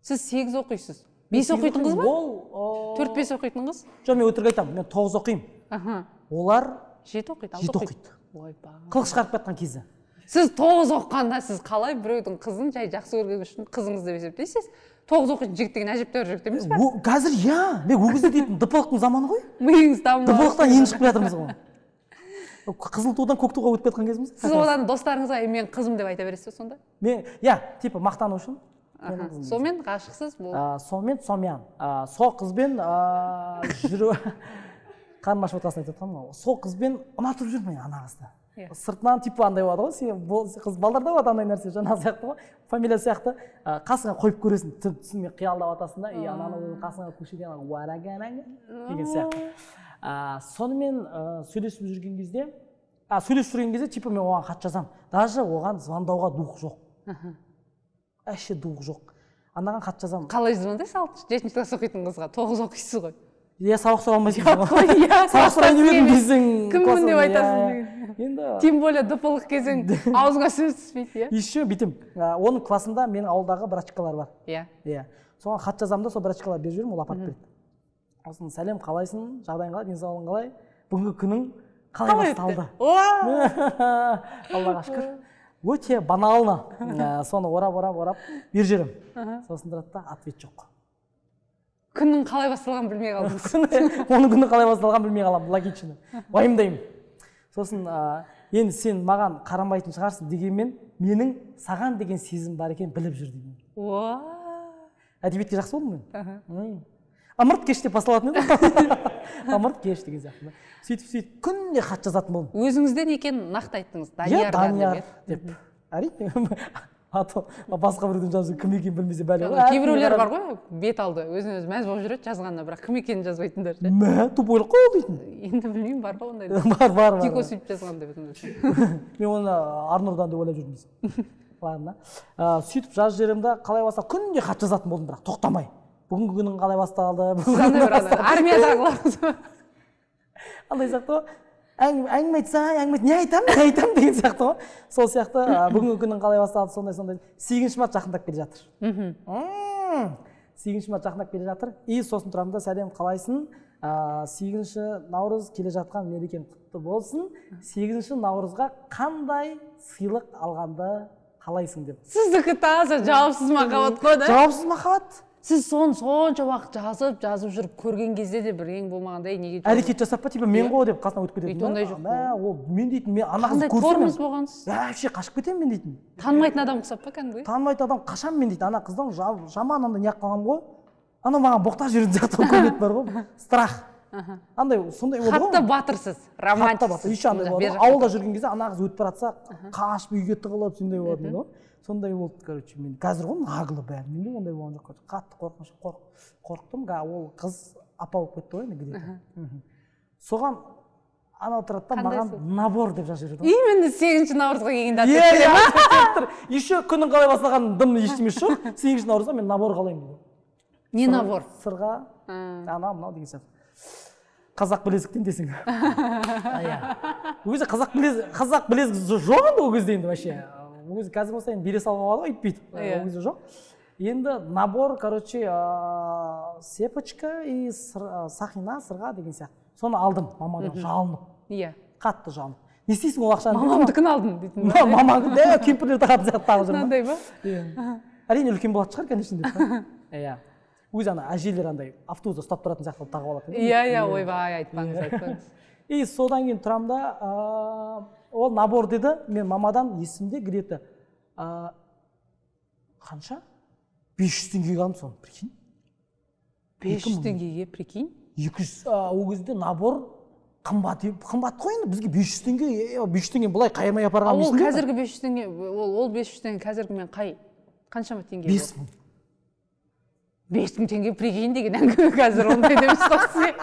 Сіз сегіз оқисыз, бес оқитын қыз ба? Ол Төрт, бес оқитын қыз. Жоқ, мен өтірік айтамын, мен тоғыз оқимын. Олар Жеті оқиды, алты жеті оқиды. оқиды. Ойбай. Қылық шығарып жатқан кезі. Сіз тоғыз оқығанда, сіз қалай біреудің қызын жай жақсы көрген үшін қызыңыз деп есептейсіз? Тоғыз оқитын жігіт деген әжептәуір жігіт емес па? Қазір иә, мен ол кезде дейтін ДПЛықтың заманы ғой. Миыңыз дамымаған. ДПЛықтан енді шығып келе жатырмыз ғой, қызыл тудан көк туға өтіп жатқан кезіміз. Сіз одан достарыңызға «Ей, мен қызым» деп айта бересіз бе сонда? Мен, иә, типа мақтану үшін менің қызым. Сонымен ғашықсыз бұл. Сонымен сол қызбен жүру, қарным ашып отырғасын айтып жатқаным ғой, сол қызбен ұнатып жүрмін мен ана қызды. Сыртынан типа андай болады ғой, сен қыз балдарда болады андай нәрсе, жаңағы сияқты ғой, фамилия сияқты, қасыңа қойып көресің, түсіңе қиялдап жатасың да, и ананы қасыңа көшеде ана уарагараң деген сияқты. Сонымен сөйлесіп жүрген кезде, сөйлесіп жүрген кезде типа мен оған хат жазамын, даже оған звондауға дух жоқ, вообще дух жоқ, анаған хат жазамын. Қалай звондайсыз алтыншы, жетінші класс оқитын қызға? Тоғыз оқисыз ғой. Иә, сабақ сұрай алмайсың ғой. Иә, Сабақ сұрайын деп едім десең, кіммін класстан, деп иә, айтасың иә. деген. Енді Тем более ДПЛық кезең, аузыңа сөз түспейді, иә. Еще бүйтемін, оның классында менің ауылдағы братчикалар бар. Иә, соған хат жазамын да, сол братчикаларға беріп жіберемін, ол апарып береді. Сосын: «Сәлем, қалайсың, жағдайың қалай, денсаулығың қалай, бүгінгі күнің қалай басталды?» Аллаға шүкір, өте банально. Соны орап, орап, орап беріп жіберемін. Сосын тұрады да, ответ жоқ. Күннің қалай басталғанын білмей қалдыңыз. Оның күні қалай басталғанын білмей қаламын, логично уайымдаймын. Сосын енді сен маған қарамайтын шығарсың, дегенмен менің саған деген сезім бар екенін біліп жүр деген. Әдебиетке жақсы болдым мен. Ымырт кеш деп басталатын еді, ымырт кеш деген сияқты. Сөйтіп, сөйтіп күнде хат жазатын болдым. Өзіңізден екенін нақты айттыңыз. Иә. Даниярдан Данияр деп. Деп, әрине, а то басқа біреудің жазып, кім екенін білмесе, бәле ғой. Кейбіреулер бар ғой, бет алды өзіне өзі мәз болып жүреді жазғанына, бірақ кім екенін жазбайтындар ше. Мә, тупойлық қой ол дейтін. Енді білмеймін, бар ғой ондай. Бар, бар, бар. Дико Бар. сөйтіп жазған деп өзім. Мен оны Арнұрдан деп ойлап жүрмін дейсің. Ладно, сөйтіп жазып жіберемін да, қалай басталды, күнде хат жазатын болдым, бірақ тоқтамай: «Бүгінгі күнің қалай басталды?» Сіз андай бір ана армиядағылар. Андай сияқты ғой, әңгіме айтсаң, әңгіме, не айтамын, не айтамын деген сияқты ғой. Сол сияқты, бүгінгі күнің қалай басталды, сондай сондай. 8 март жақындап келе жатыр. 8 март жақындап келе жатыр. И сосын тұрамын да: «Сәлем, қалайсың? 8 наурыз келе жатқан, мерекең құтты болсын. 8 наурызға қандай сыйлық алғанды қалайсың?» — деп. Сіздікі таза жауапсыз махаббат қой да. Жауапсыз махаббат. Сіз соны сонша уақыт жазып жазып жүріп, көрген кезде де бір ең болмағанда: «Ей, неге?» Әрекет жасап па, типа мен ғой деп қасынан өтіп кететін. Өйтіп ондай жоқ. Мә, ол мен дейтін, мен ана қызды Қандай көрсем, тормоз болғансыз? Вообще қашып кетемін мен дейтін. Танымайтын адам ұқсап па кәдімгідей? Танымайтын адам, қашамын мен дейтін. Ана қыздан жаман андай неғып қалғанмын ғой, анау маған боқтап жіберетін сияқты көрінетін бар ғой, страх андай, сондай болды ғой. Қатты батырсыз. Қатты Романтиксіз. Батыр. Еще андай болады ғой, ауылда жүрген кезде ана қыз өтіп бара жатса, қашып үйге тығылып, сондай болатын еді ғой. Сондай болды, короче. Мен қазір ғой нагло бәрі, менде ондай болған жоқ, короче. Қатты қорқыныш, қорықтым. Ол қыз апа болып кетті ғой енді где то. Соған анау тұрады да, Қандай маған сыйлық? Набор деп жазып жіберді ғой. Именно 8 наурызға келгенде Иә. ответ Иә, айтып тұр. Еще күнің қалай басталғанын дым ештемесі жоқ, 8 наурызға мен набор қалаймын дейді. Не набор? Сырға, анау мынау деген сияқты, қазақ білезіктен десең, иә. Ол кезде қазақ білезік жоқ енді ол кезде, енді вообще ол кезде, қазір болса енді бере салуға болады ғой өйтіп бүйтіп. Ол кезде жоқ енді. Набор, короче, цепочка и сақина, сырға деген сияқты. Соны алдым мамадан жалынып, қатты жалынып. Не істейсің ол ақшаны? «Мамамдікін алдым» дейтін ба? Мамаң да, кемпірлер тағатын сияқты тағып жүр ма? Мынандай ба? Иә, әрине, үлкен болатын шығар, конечно, деп па. Иә, өзі ана әжелер андай автобуста ұстап тұратын сияқты қылып тағып алатын. Иә, ойбай, айтпаңыз, айтпаңыз. И содан кейін тұрамын да, ол набор деді. Мен мамадан, есімде, где то қанша, 500 теңгеге алдым соны, прикинь. 500 теңгеге, прикинь. 200, ол кезде набор қымбат, қымбат қой енді бізге 500 теңге. 500 теңге былай қайырмай Ал апарған ол есіңде ме? Қазіргі 500 теңге, ол 500 теңге қазіргі мен қай, қаншама теңге? 5000. 5000 теңге, прикинь деген әңгіме. Қазір ондай да емес қой сізге.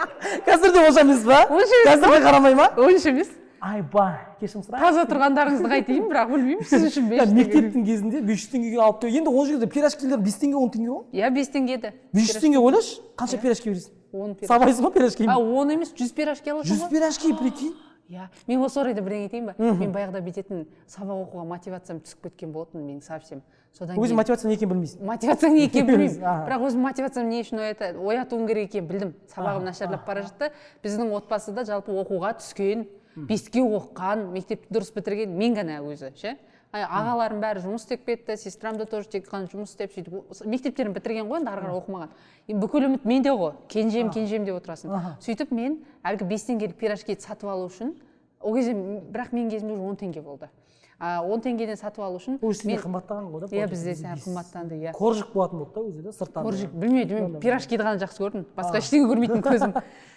Қазір де онша емес па? Онша емес. Қазір де қарамай ма? Онша емес. Айбай, кешірім сұраймын. Таза тұрғандарыңызды қайтейін, бірақ білмеймін, сіз үшін 500 теңге. Мектептің кезінде 500 теңгеге алып тұр енді. Ол жерде пирожкилер 5 теңге, 10 теңге ғой. Иә, 5 теңге еді. 500 теңге, ойлашы, қанша пирожки бересің? 10 пирожки. Сабайсың ғой пирожкимен. А, 10 емес, 100 пирожки аласың 100 ғой. пирожки, прикинь. Иә, мен осы орайда бірдеңе айтайын ба? Мен баяғыда бүйтетін, сабақ оқуға мотивациям түсіп кеткен болатын менің совсем. Содан Өзің кейін мотивация не екенін білмейсің. Мотивация не екенін білмеймін. Бірақ өзім мотивациям не үшін оятуым керек екенін білдім. Сабағым нашарлап бара жатты. Біздің отбасыда жалпы оқуға түскен, беске оқыған, мектепті дұрыс бітірген мен ғана өзі ше. Ағаларым бәрі жұмыс істеп кетті, сестрам да тоже тек қана жұмыс істеп, сөйтіп мектептерін бітірген ғой енді, ары қарай оқымаған. Енді бүкіл үміт менде ғой, кенжем, кенжем деп отырасың. Сөйтіп мен әлгі 5 теңгелік пирожкиді сатып алу үшін, ол кезде бірақ менің кезімде уже 10 теңге болды, 10 теңгеден сатып алу үшін Ол сізде қымбаттаған ғой да? Иә, бізде сәл қымбаттанды, иә. Коржик болатын болды да өзі да сырттан. Коржик білмедім, мен пирожкиді ғана жақсы көрдім, басқа ештеңе көрмейтін көзім.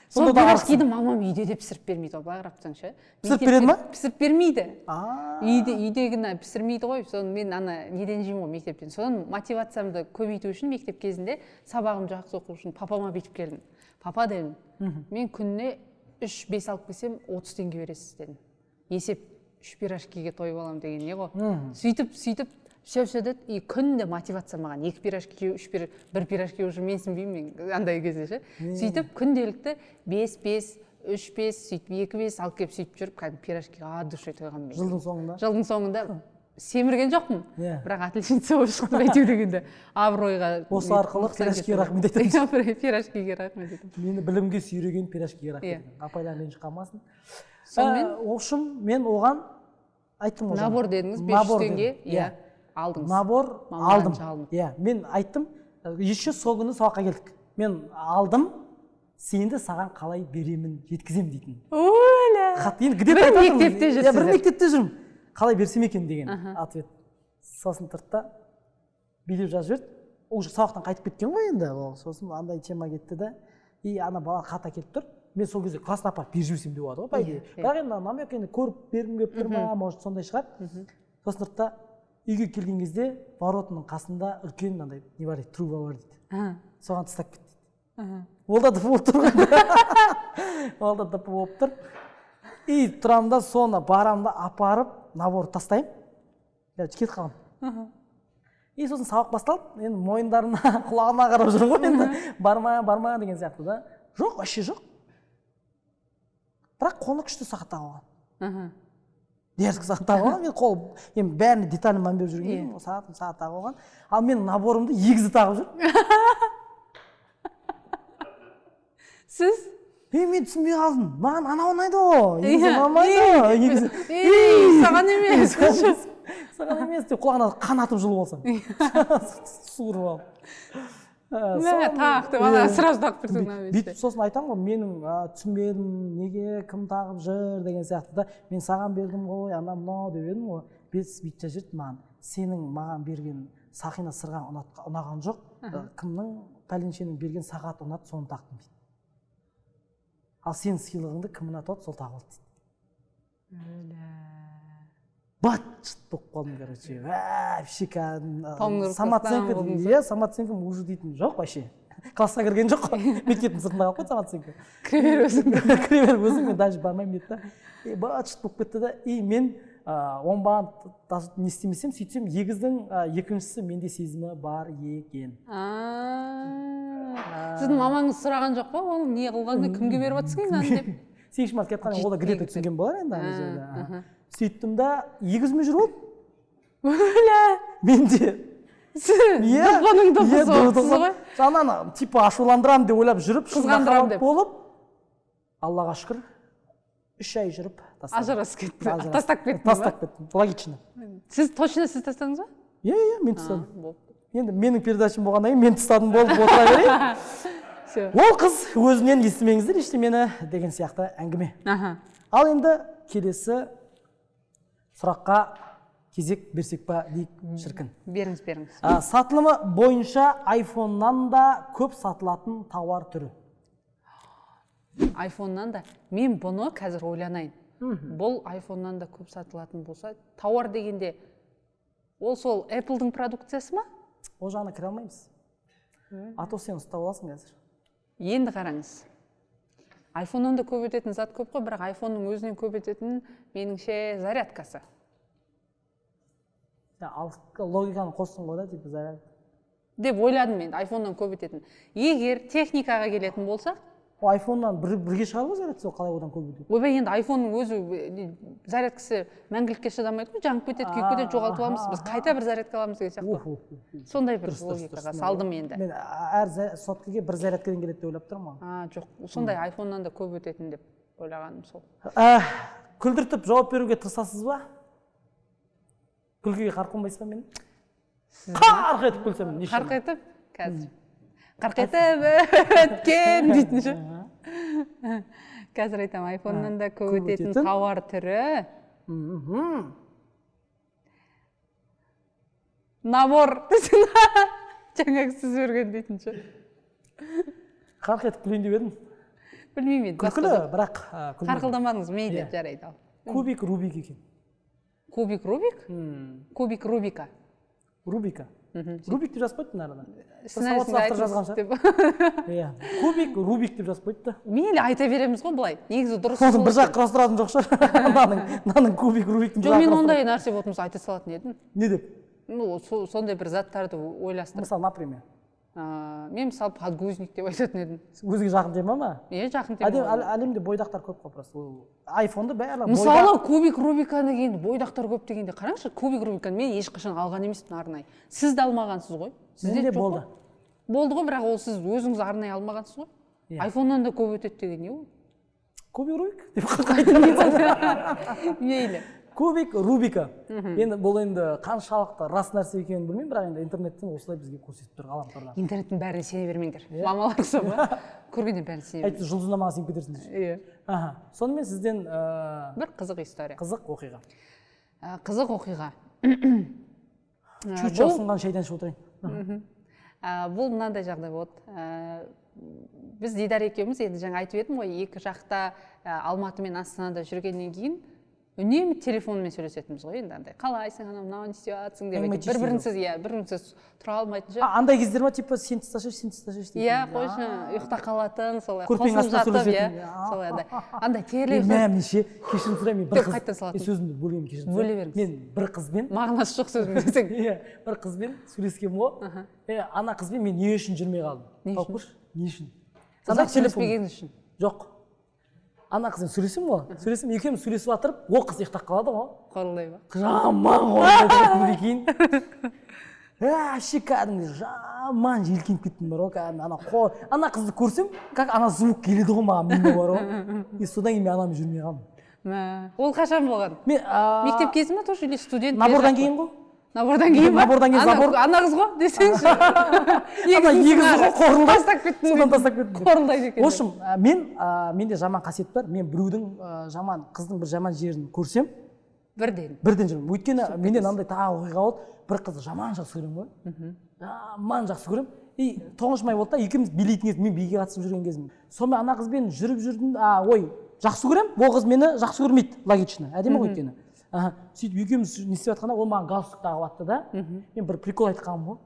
Сол Сонда да пирожкиді мамам үйде де пісіріп бермейді ғой, былай қарап тұрсаң ше. Пісіріп береді ма? Пісіріп бермейді. Үйде, үйдегіні пісірмейді ғой. Соны мен ана неден жеймін ғой, мектептен. Содан мотивациямды көбейту үшін, мектеп кезінде сабағымды жақсы оқу үшін папама бүйтіп келдім: «Папа, — дедім, — мен күніне үш бес алып келсем, 30 теңге бересіз», — дедім. Есеп, үш пирожкиге тойып аламын деген не ғой. Сөйтіп, сөйтіп, все, все деді. И күнде мотивация маған екі пирожки жеу, үш, бір пирожки уже менсінбеймін мен андай кезде ше. Сөйтіп күнделікті бес бес, үш бес, сөйтіп екі бес алып келіп, сөйтіп жүріп, кәдімгі пирожкиге от души тойғанмын мен. Жылдың соңында? Жылдың соңында семірген жоқпын, бірақ отличница болып шықтым әйтеуір дегенде, абыройға. Осы арқылы Нұқсан пирожкиге келтірмей. Рахмет айтамыз. Иә, пирожкиге рахмет айтамын. Мені білімге сүйреген пирожкиге рахмет. Апайлар ренжіп қалмасын. Сонымен? В общем, мен оған айттым ғой жаңа. Набор дедіңіз, 500 Набор теңге. дедім. Иә, алдыңыз. Набор Мамадан алдым. жалынып. Иә, мен айттым, еще сол күні сабаққа келдік. Мен алдым, сенді саған қалай беремін, жеткіземін дейтін Өлә. Хат енді где то Бір айтып жатырмын. мектепте Иә, бір жүрсіздер. мектепте жүрмін, қалай берсем екен деген ответ. Сосын тұрды да, бүйтіп жазып жіберді. Ол уже сабақтан қайтып кеткен ғой енді ол. Сосын андай тема кетті да, и ана бала хат әкеліп тұр. Мен сол кезде классына апарып беріп жіберсем де болады ғой, по идее. Бірақ енді намек, енді көріп бергім келіп тұр ма, может, сондай шығар. Сосын тұрды да, үйге келген кезде воротының қасында үлкен мынандай не бар дейді, труба бар дейді, соған тастап кет дейді. Ол да дп болып тұр ғой, ол да дп болып тұр. И тұрамын да, соны барамын да, апарып набор тастаймын. Я кетіп қаламын. И сосын сабақ басталды. Енді мойындарына, құлағына қарап жүрмін ғой енді, бар ма, бар ма деген сияқты да. Жоқ, вообще жоқ. Бірақ қолына күшті сағат тағып алған. Дерзкий сағат тағып алған. Мен қол енді бәріне детально мән беріп жүрген едім, сағат тағып алған. Ал менің наборымды егізі тағып жүр. Сіз? Мен түсінбей қалдым. Маған анау ұнайды ғой. Егізі ұнамайды. Егізі. Саған емес. Саған емес деп құлағына қан атып жұлып алсам. Суырып алып. Мә, тақ деп ана сразу тағып берсең. Бүйтіп сосын айтамын ғой, менің түсінбедім, неге кім тағып жүр деген сияқты да. Мен саған бердім ғой, ана мынау деп едім ғой. Бүйтіп жіберді маған. Сенің маған берген сақина сырғаң ұнаған жоқ. Кімнің пәленшенің берген сағаты ұнады, соны тақтым дейді. Ал сенің сыйлығыңды кім ұнатады, сол тағып алды дейді. Бат-шыт болып қалдым, короче. Вообще кәдімгі самооценка, иә, самооценкам уже дейтін жоқ вообще. Классқа кірген жоқ қой, мектептің сыртында қалып қойды самооценка. Кіре бер өзің. Кіре бер өзің, мен даже бармаймын деді да. И бат-шыт болып кетті да. И мен оңбаған не істемесем, сөйтсем егіздің екіншісі менде сезімі бар екен. Сіздің мамаңыз сұраған жоқ па, ол не қылғанды, кімге беріп жатсың мынаны деп? 8 март кетіп қалған, ол да где-то түсінген болар енді ана жерде. Сөйттім да, егізіме жүр болды. Өлә! Менде. Дұқпаның дұқысы ғой. Ананы типа ашуландырамын деп ойлап жүріп, қызғандырамын деп болып, Аллаға шүкір, 3 ай жүріп тастадым. Ажырасып кетті. Тастап кеттің ба? Тастап кеттім. Логично. Сіз точно сіз тастадыңыз ба? Иә, иә, мен тастадым. Енді менің передачам болғаннан кейін мен тастадым болып отыра берейін. Ол қыз өзінен естімеңіздер ештемені деген сияқты әңгіме. Ал енді келесі сұраққа кезек берсек па дейік, шіркін. Беріңіз, беріңіз. Сатылымы бойынша айфоннан да көп сатылатын тауар түрі. Айфоннан да. Мен бұны қазір ойланайын. Бұл айфоннан да көп сатылатын болса, тауар дегенде ол сол Apple'дың продукциясы ма? Ол жағына кіре алмаймыз. А то сен ұстап аласың қазір. Енді қараңыз. Айфоннан да көп өтетін зат көп қой, бірақ айфонның өзінен көп өтетін меніңше зарядкасы. Ал логиканы қостың ғой да, типа заряд. Деп ойладым мен, айфоннан көп өтетін. Егер техникаға келетін болсақ, О, айфоннан бірге шығар ғой зарядкасы, қалай одан көп өтеді? Ойбай, енді айфонның өзі зарядкасы мәңгілікке шыдамайды ғой, жанып кетеді, күйіп кетеді, жоғалтып аламыз, біз қайта бір зарядка аламыз деген сияқты. Сондай бір логикаға салдым енді. Мен әр соткіге бір зарядкадан келеді деп ойлап тұрмын ғой. Жоқ, сондай айфоннан да көп өтетін деп ойлағаным сол. Күлдіртіп жауап беруге тырысасыз ба? Күлкіге қарқ болмайсыз ба мен? Қарқ етіп күлсем, неше? Қарқ етіп? Қазір. Қарқ етіп өткен дейтін ше. Қазір айтамын, айфоннан да көп өтетін тауар түрі. Набор десең, жаңағы сіз өрген дейтін ше. Қарқ етіп күлейін деп едім. Білмеймін енді. Күлкілі, бірақ қарқылдамадыңыз, мейлі, жарайды. Кубик Рубик екен. Кубик Рубик? Кубик Рубика. Рубика. Рубик деп жазып қойыпты мына арада. Сценарийсінде Сауатсыз автор жазған айтыңыз шығар. деп. Иә. Кубик Рубик деп жазып қойыпты. Мейлі айта береміз ғой былай. Негізі дұрыс. Сосын бір жақ құрастыратын жоқ шығар. Мынаның кубик Рубиктің Жоқ, мен ондай нәрсе болатын болса айта салатын едім. Не деп? Ну, сондай бір заттарды ойластырып. Мысалы, например. Мен мысалы подгузник деп айтатын едім. Өзіңе жақын тема ма? Иә, жақын тема. Әлемде бойдақтар көп қой просто. Ол айфонды барлығы Мысалы, кубик Рубиканы енді бойдақтар көп дегенде қараңызшы, кубик Рубиканы мен ешқашан алған емеспін арнайы. Сіз де алмағансыз ғой. Сізде Менде жоқ болды. қой. Болды ғой, бірақ ол сіз өзіңіз арнайы алмағансыз ғой. Иә. Айфоннан да көп өтеді деген не ол? Кубик Рубик деп қайтадан. Мейлі. Кубик Рубика. Енді бұл енді қаншалықты рас нәрсе екенін білмеймін, бірақ енді интернеттен осылай бізге көрсетіп тұр ғаламтордан. Интернеттің бәріне сене бермеңдер. Мамалар ұқсап па? Көргеннен бәріне сене бермеңдер. Әйтеуір жұлдызнамаға сеніп кетерсіңдер. Иә. Аха. Сонымен сізден, бір қызық история. Қызық оқиға. Қызық оқиға. Чуча ұсынған шайдан ішіп отырайын. Бұл мынандай жағдай болды. Біз Дидар екеуміз енді жаңа айтып едім ғой, екі жақта, Алматы мен Астанада жүргеннен кейін үнемі телефонмен сөйлесетінбіз ғой енді андай. Қалайсың, анау мынау не істеп жатсың деп Әңгіме айтып, шешті бір-бірінсіз, иә, бір-бірінсіз тұра алмайтын ше. Андай кездер ма, типа, сен тасташы, сен тасташы дейтін? Иә, қойшы, ұйықтап қалатын, солай, Көрпенің қосылып астына жатып, иә, сөйлесетін. солай андай. Андай терлеп Мен мәм неше, кешірім сұраймын, мен бір Деп қыз- қайтадан салатын. Мен сөзімді бөлемін, кешірім Бөле сұраймын. беріңіз. Мен бір қызбен Мағынасы жоқ сөзім десең. Иә, бір қызбен сөйлескенмін ғой. Ана қызбен мен не үшін жүрмей қалдым? Не Тауып үшін? көрші, не үшін? Ұзақ Ана телефон. сөйлеспегеніңіз үшін. Жоқ. Ана қызбен сөйлесемін ғой, сөйлесем, екеуміз сөйлесіп жатырып, ол қыз ұйықтап қалады ғой. Қорылдай ма? Жаман қорылдайды. Кейін вообще кәдімгі жаман желкеніп кеттім бар ғой кәдімгі. Ана ана қызды көрсем, как ана звук келеді ғой маған, миыма бар ғой. И содан кейін мен анамен жүрмей қалдым. Мә, ол қашан болған? Мен Мектеп кезі ма тоже или студент? Набордан кейін ғой. Набордан кейін ба? Набордан кейін забор. Ана қыз ғой десеңші. Ана егізі ғой, қорылдай. Тастап кеттім. Содан тастап кеттім. Қорылдайды екен. В общем, мен менде жаман қасиет бар. Мен біреудің жаман қыздың бір жаман жерін көрсем, Бірден. бірден жүремін. Өйткені менде мынандай тағы оқиға болды: бір қызды жаман жақсы көремін ғой, жаман жақсы көремін. И 9 май болды да, екеуміз билейтін кез, мен биге қатысып жүрген кезім. Сонымен ана қызбен жүріп жүрдім. А, ой, жақсы көремін, ол қыз мені жақсы көрмейді, логично, әдемі ғой өйткені. Аха, сөйтіп екеуміз не істеп жатқанда, ол маған галстук тағып алды да, мен бір прикол айтқанмын ғой,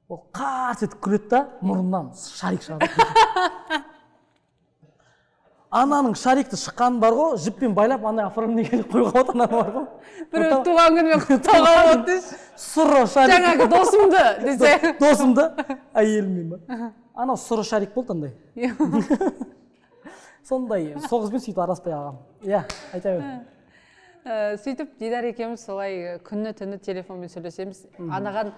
ол қарс етіп күледі да, мұрнынан шарик шығады. Ананың шарикті шыққаны бар ғой, жіппен байлап, андай оформлениеге қоюға болады ананы бар ғой. Біреу туған күнімен құттықтауға болады деші. Сұр шарик. Жаңағы досымды десе. Досымды әйеліммен ба, анау сұр шарик болды андай. Сондай, сол қызбен сөйтіп араласпай қалғанмын. Иә, айта бер. Сөйтіп Дидар екеуміз солай күні түні телефонмен сөйлесеміз. Анаған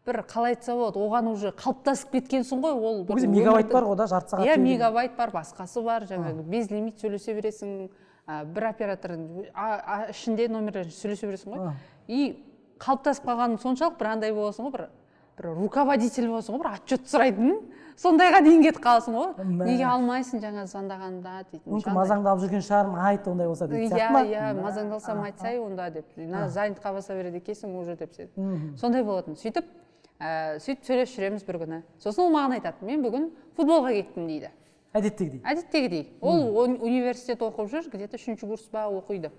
бір, қалай айтса болады, оған уже қалыптасып кеткенсің ғой ол. Ол кезде мегабайт бар ғой да, жарты сағат. Иә. Теңге. Мегабайт бар, басқасы бар, жаңағы безлимит сөйлесе бересің. Бір оператордың ішінде номерлер сөйлесе бересің ғой. И қалыптасып қалғаның соншалық, бір андай боласың ғой, бір руководитель боласың ғой, бір отчет сұрайтын, сондайға дейін кетіп қаласың ғой. Мә. Неге алмайсың жаңа звондағанда дейтін. Мүмкін, Жаңағыдай. мазаңды алып жүрген шығармын, айт ондай болса дейтін Иә. сияқты ма? Иә. Мә. Мазаңды алсам, айтсай онда деп, мына занятқа баса береді екенсің уже деп сен. Сондай болатын. Сөйтіп сөйтіп сөйлесіп жүреміз бір күні. Сосын ол маған айтады: «Мен бүгін футболға кеттім», – дейді. Әдеттегідей. Әдеттегідей. Ол университет оқып жүр, где то үшінші курс па оқиды,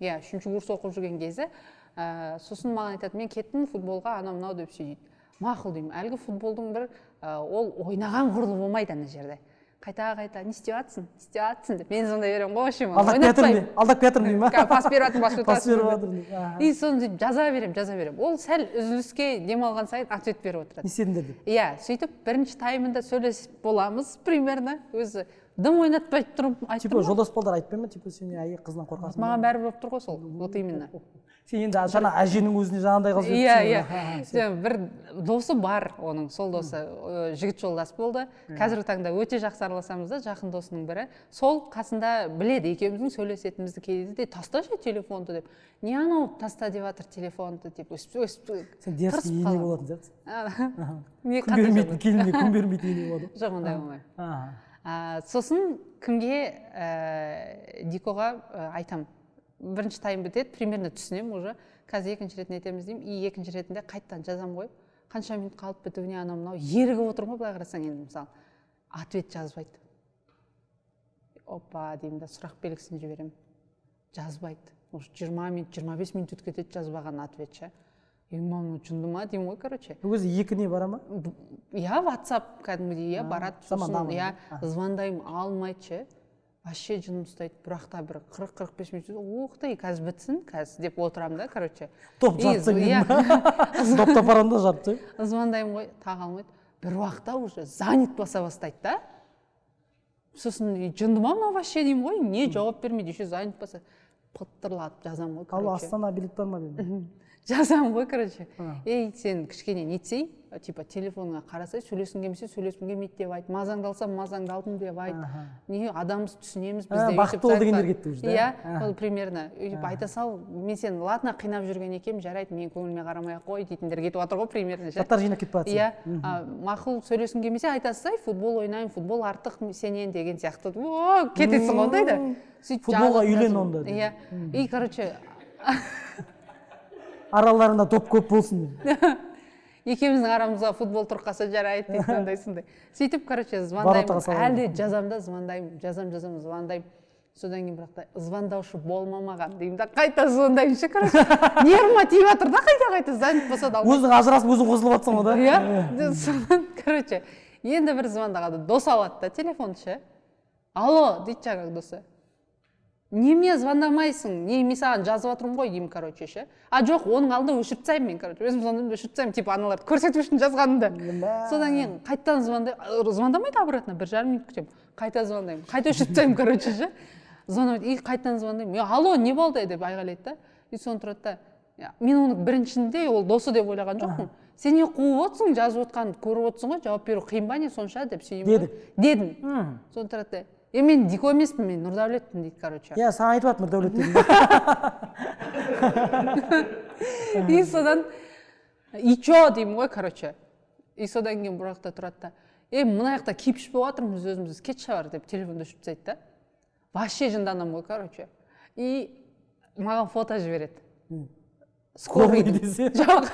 иә, үшінші курс оқып жүрген кезі. Сосын маған айтады: «Мен кеттім футболға», анау мынау деп сөйлейді. «Мақұл», – деймін. Әлгі футболдың бір ол ойнаған құрлы болмайды ана жерде. Қайта қайта «Не істеп жатсың, не істеп жатсың?» деп мен звондай беремін ғой. В общем, Алдап келе жатырмын ойнатпаймын. де, алдап келе жатырмын деймін ма? Пас беріп жатырмын, пас Пас беріп беріп жатырмын деп, аха. И соны сөйтіп жаза беремін, жаза беремін. Ол сәл үзіліске демалған сайын ответ беріп отырады. Не істедіңдер деп. Иә. Сөйтіп бірінші таймында сөйлесіп боламыз примерно. Өзі дым ойнатпай тұрып айтып Типа тұр ғой. Жолдас балдар айтпай ма, типа, сен әйел қызынан қорқасың ба? Маған бәрі болып тұр ғой сол, вот именно. Сен енді жаңа әженің өзіне жаңағындай қылып Иә. жіберіпсің Иә. ғой. Аха. Жаңа бір досы бар оның, сол досы жігіт жолдас болды. Қазіргі таңда өте жақсы араласамыз да, жақын досының бірі. Сол қасында біледі екеуміздің сөйлесетінімізді. Кейде де «Тасташы телефонды» деп, «Не анау, таста деп жатыр телефонды» деп, өстіп өстіп Сен дерзкий тырысып ене қаламын. болатын сияқтысың. Не, Күн қандай бермейтін жағдай? келініне күн бермейтін ене болады. Жоқ, ондай болмаймын. Аха. Сосын кімге, Дикоға айтам. Бірінші тайм бітеді примерно, түсінемін уже, қазір екінші ретін етеміз деймін. И екінші ретінде қайтадан жазамын ғой, қанша минут қалып бітуіне, анау мынау ерігіп отырмын ғой былай қарасаң енді. Мысалы, ответ жазбайды. «Опа», – деймін да, сұрақ белгісін жіберемін. Жазбайды уже 20 минут, 25 минут өтіп кетеді жазбаған ответ ше. «Ей, мынау жынды ма?» – деймін ғой, короче. Ол кезде екі не бара ма? Иә, WhatsApp кәдімгідей, иә, барады. Заман Сосын дамыды. иә, звондаймын, алмайды ше. Вообще жыным ұстайды. Бірақ та бір 40-45 минут, ух ты, қазір бітсін, қазір деп отырамын да, короче. Топ И жатсаң, иә. допты апарамын да, жатып тастаймын. Звондаймын ғой, тағы алмайды. Бір уақытта уже занят баса бастайды да. Сосын «Ей, жынды ма мынау вообще?» – деймін ғой. Не жауап бермейді, еще занят баса. Пытырлатып жазамын ғой, «Алло, короче. Астана, билет бар ма?» – дедім. Жазамын ғой, короче: «Ей, сен кішкене нетсей, типа телефоныңа қарасай, сөйлескің келмесе, сөйлескім келмейді деп айт, мазаңды алсам, мазаңды алдым деп айт. Не адамбыз, түсінеміз біз А, де бақытты өйтіп бол дегендер айтпа». кетті уже, да? Иә, ол примерно өйтіп айта сал, мен сені, ладно, қинап жүрген екенмін, жарайды, менің көңіліме қарамай ақ қой дейтіндер кетіп жатыр ғой примерно ше. Заттар жинап кетіп бара Иә, мақұл, сөйлескің келмесе, айта салсай, футбол ойнаймын, футбол артық сенен деген сияқты. О, кетесің ғой ондайда. Сөйтіп Футболға жазып, үйлен жазып. онда деп. Иә, и короче Араларында доп көп болсын деп. Екеуміздің арамызға футбол тұрып қалса жарайды дейтін, андай сондай. Сөйтіп, короче, Воротаға звондаймын. саламын. Әлі де жазамын да, звондаймын, жазамын, жазамын, звондаймын. Содан кейін бірақ та «Звондаушы болма маған» деймін да, қайта звондаймын ше. Короче, нервыма тиіп жатыр да, қайта қайта занят болса да алмайды. Өзің ажырасып, өзің қосылып жатсың ғой да. Иә. Содан, короче, енді бір звондағанда дос алады да телефонды ше. «Алло», – дейді жаңағы досы. «Немене звондамайсың? Не, мен саған жазып жатырмын ғой», – деймін, короче, ше. А, жоқ, оның алдында өшіріп тастаймын мен, короче, өзім звондаймын да, өшіріп тастаймын, типа аналарды көрсету үшін жазғанымды. Содан кейін қайтадан звондай, звондамайды обратно. 1,5 минут күтемін, қайта звондаймын, қайта өшіріп тастаймын, короче, ше. Звондамайды. И қайтадан звондаймын: «Алло, не болды?» – деп айғайлайды да. И соны тұрады да. Мен оны біріншінде ол досы деп ойлаған жоқпын. «Сен не қуып отырсың? Жазып отқанын көріп отырсың ғой, жауап беру қиын ба, не сонша?» – деп сөйлеймін ғой. Дедім. Соны тұрады да: «Е, мен Дико емеспін, мен Нұрдәулетпін», – дейді, короче. Иә, саған айтып жатыр Нұрдәулет дедім. И содан: «И че?» – деймін ғой, короче. И содан кейін бұл жақта тұрады да: «Е, мына жақта кипиш болып жатырмыз өзіміз, кетші бар», – деп телефонды өшіріп тастайды да. Вообще жынданамын ғой, короче. И маған фото жібереді скорыйдың. Десе. Жоқ,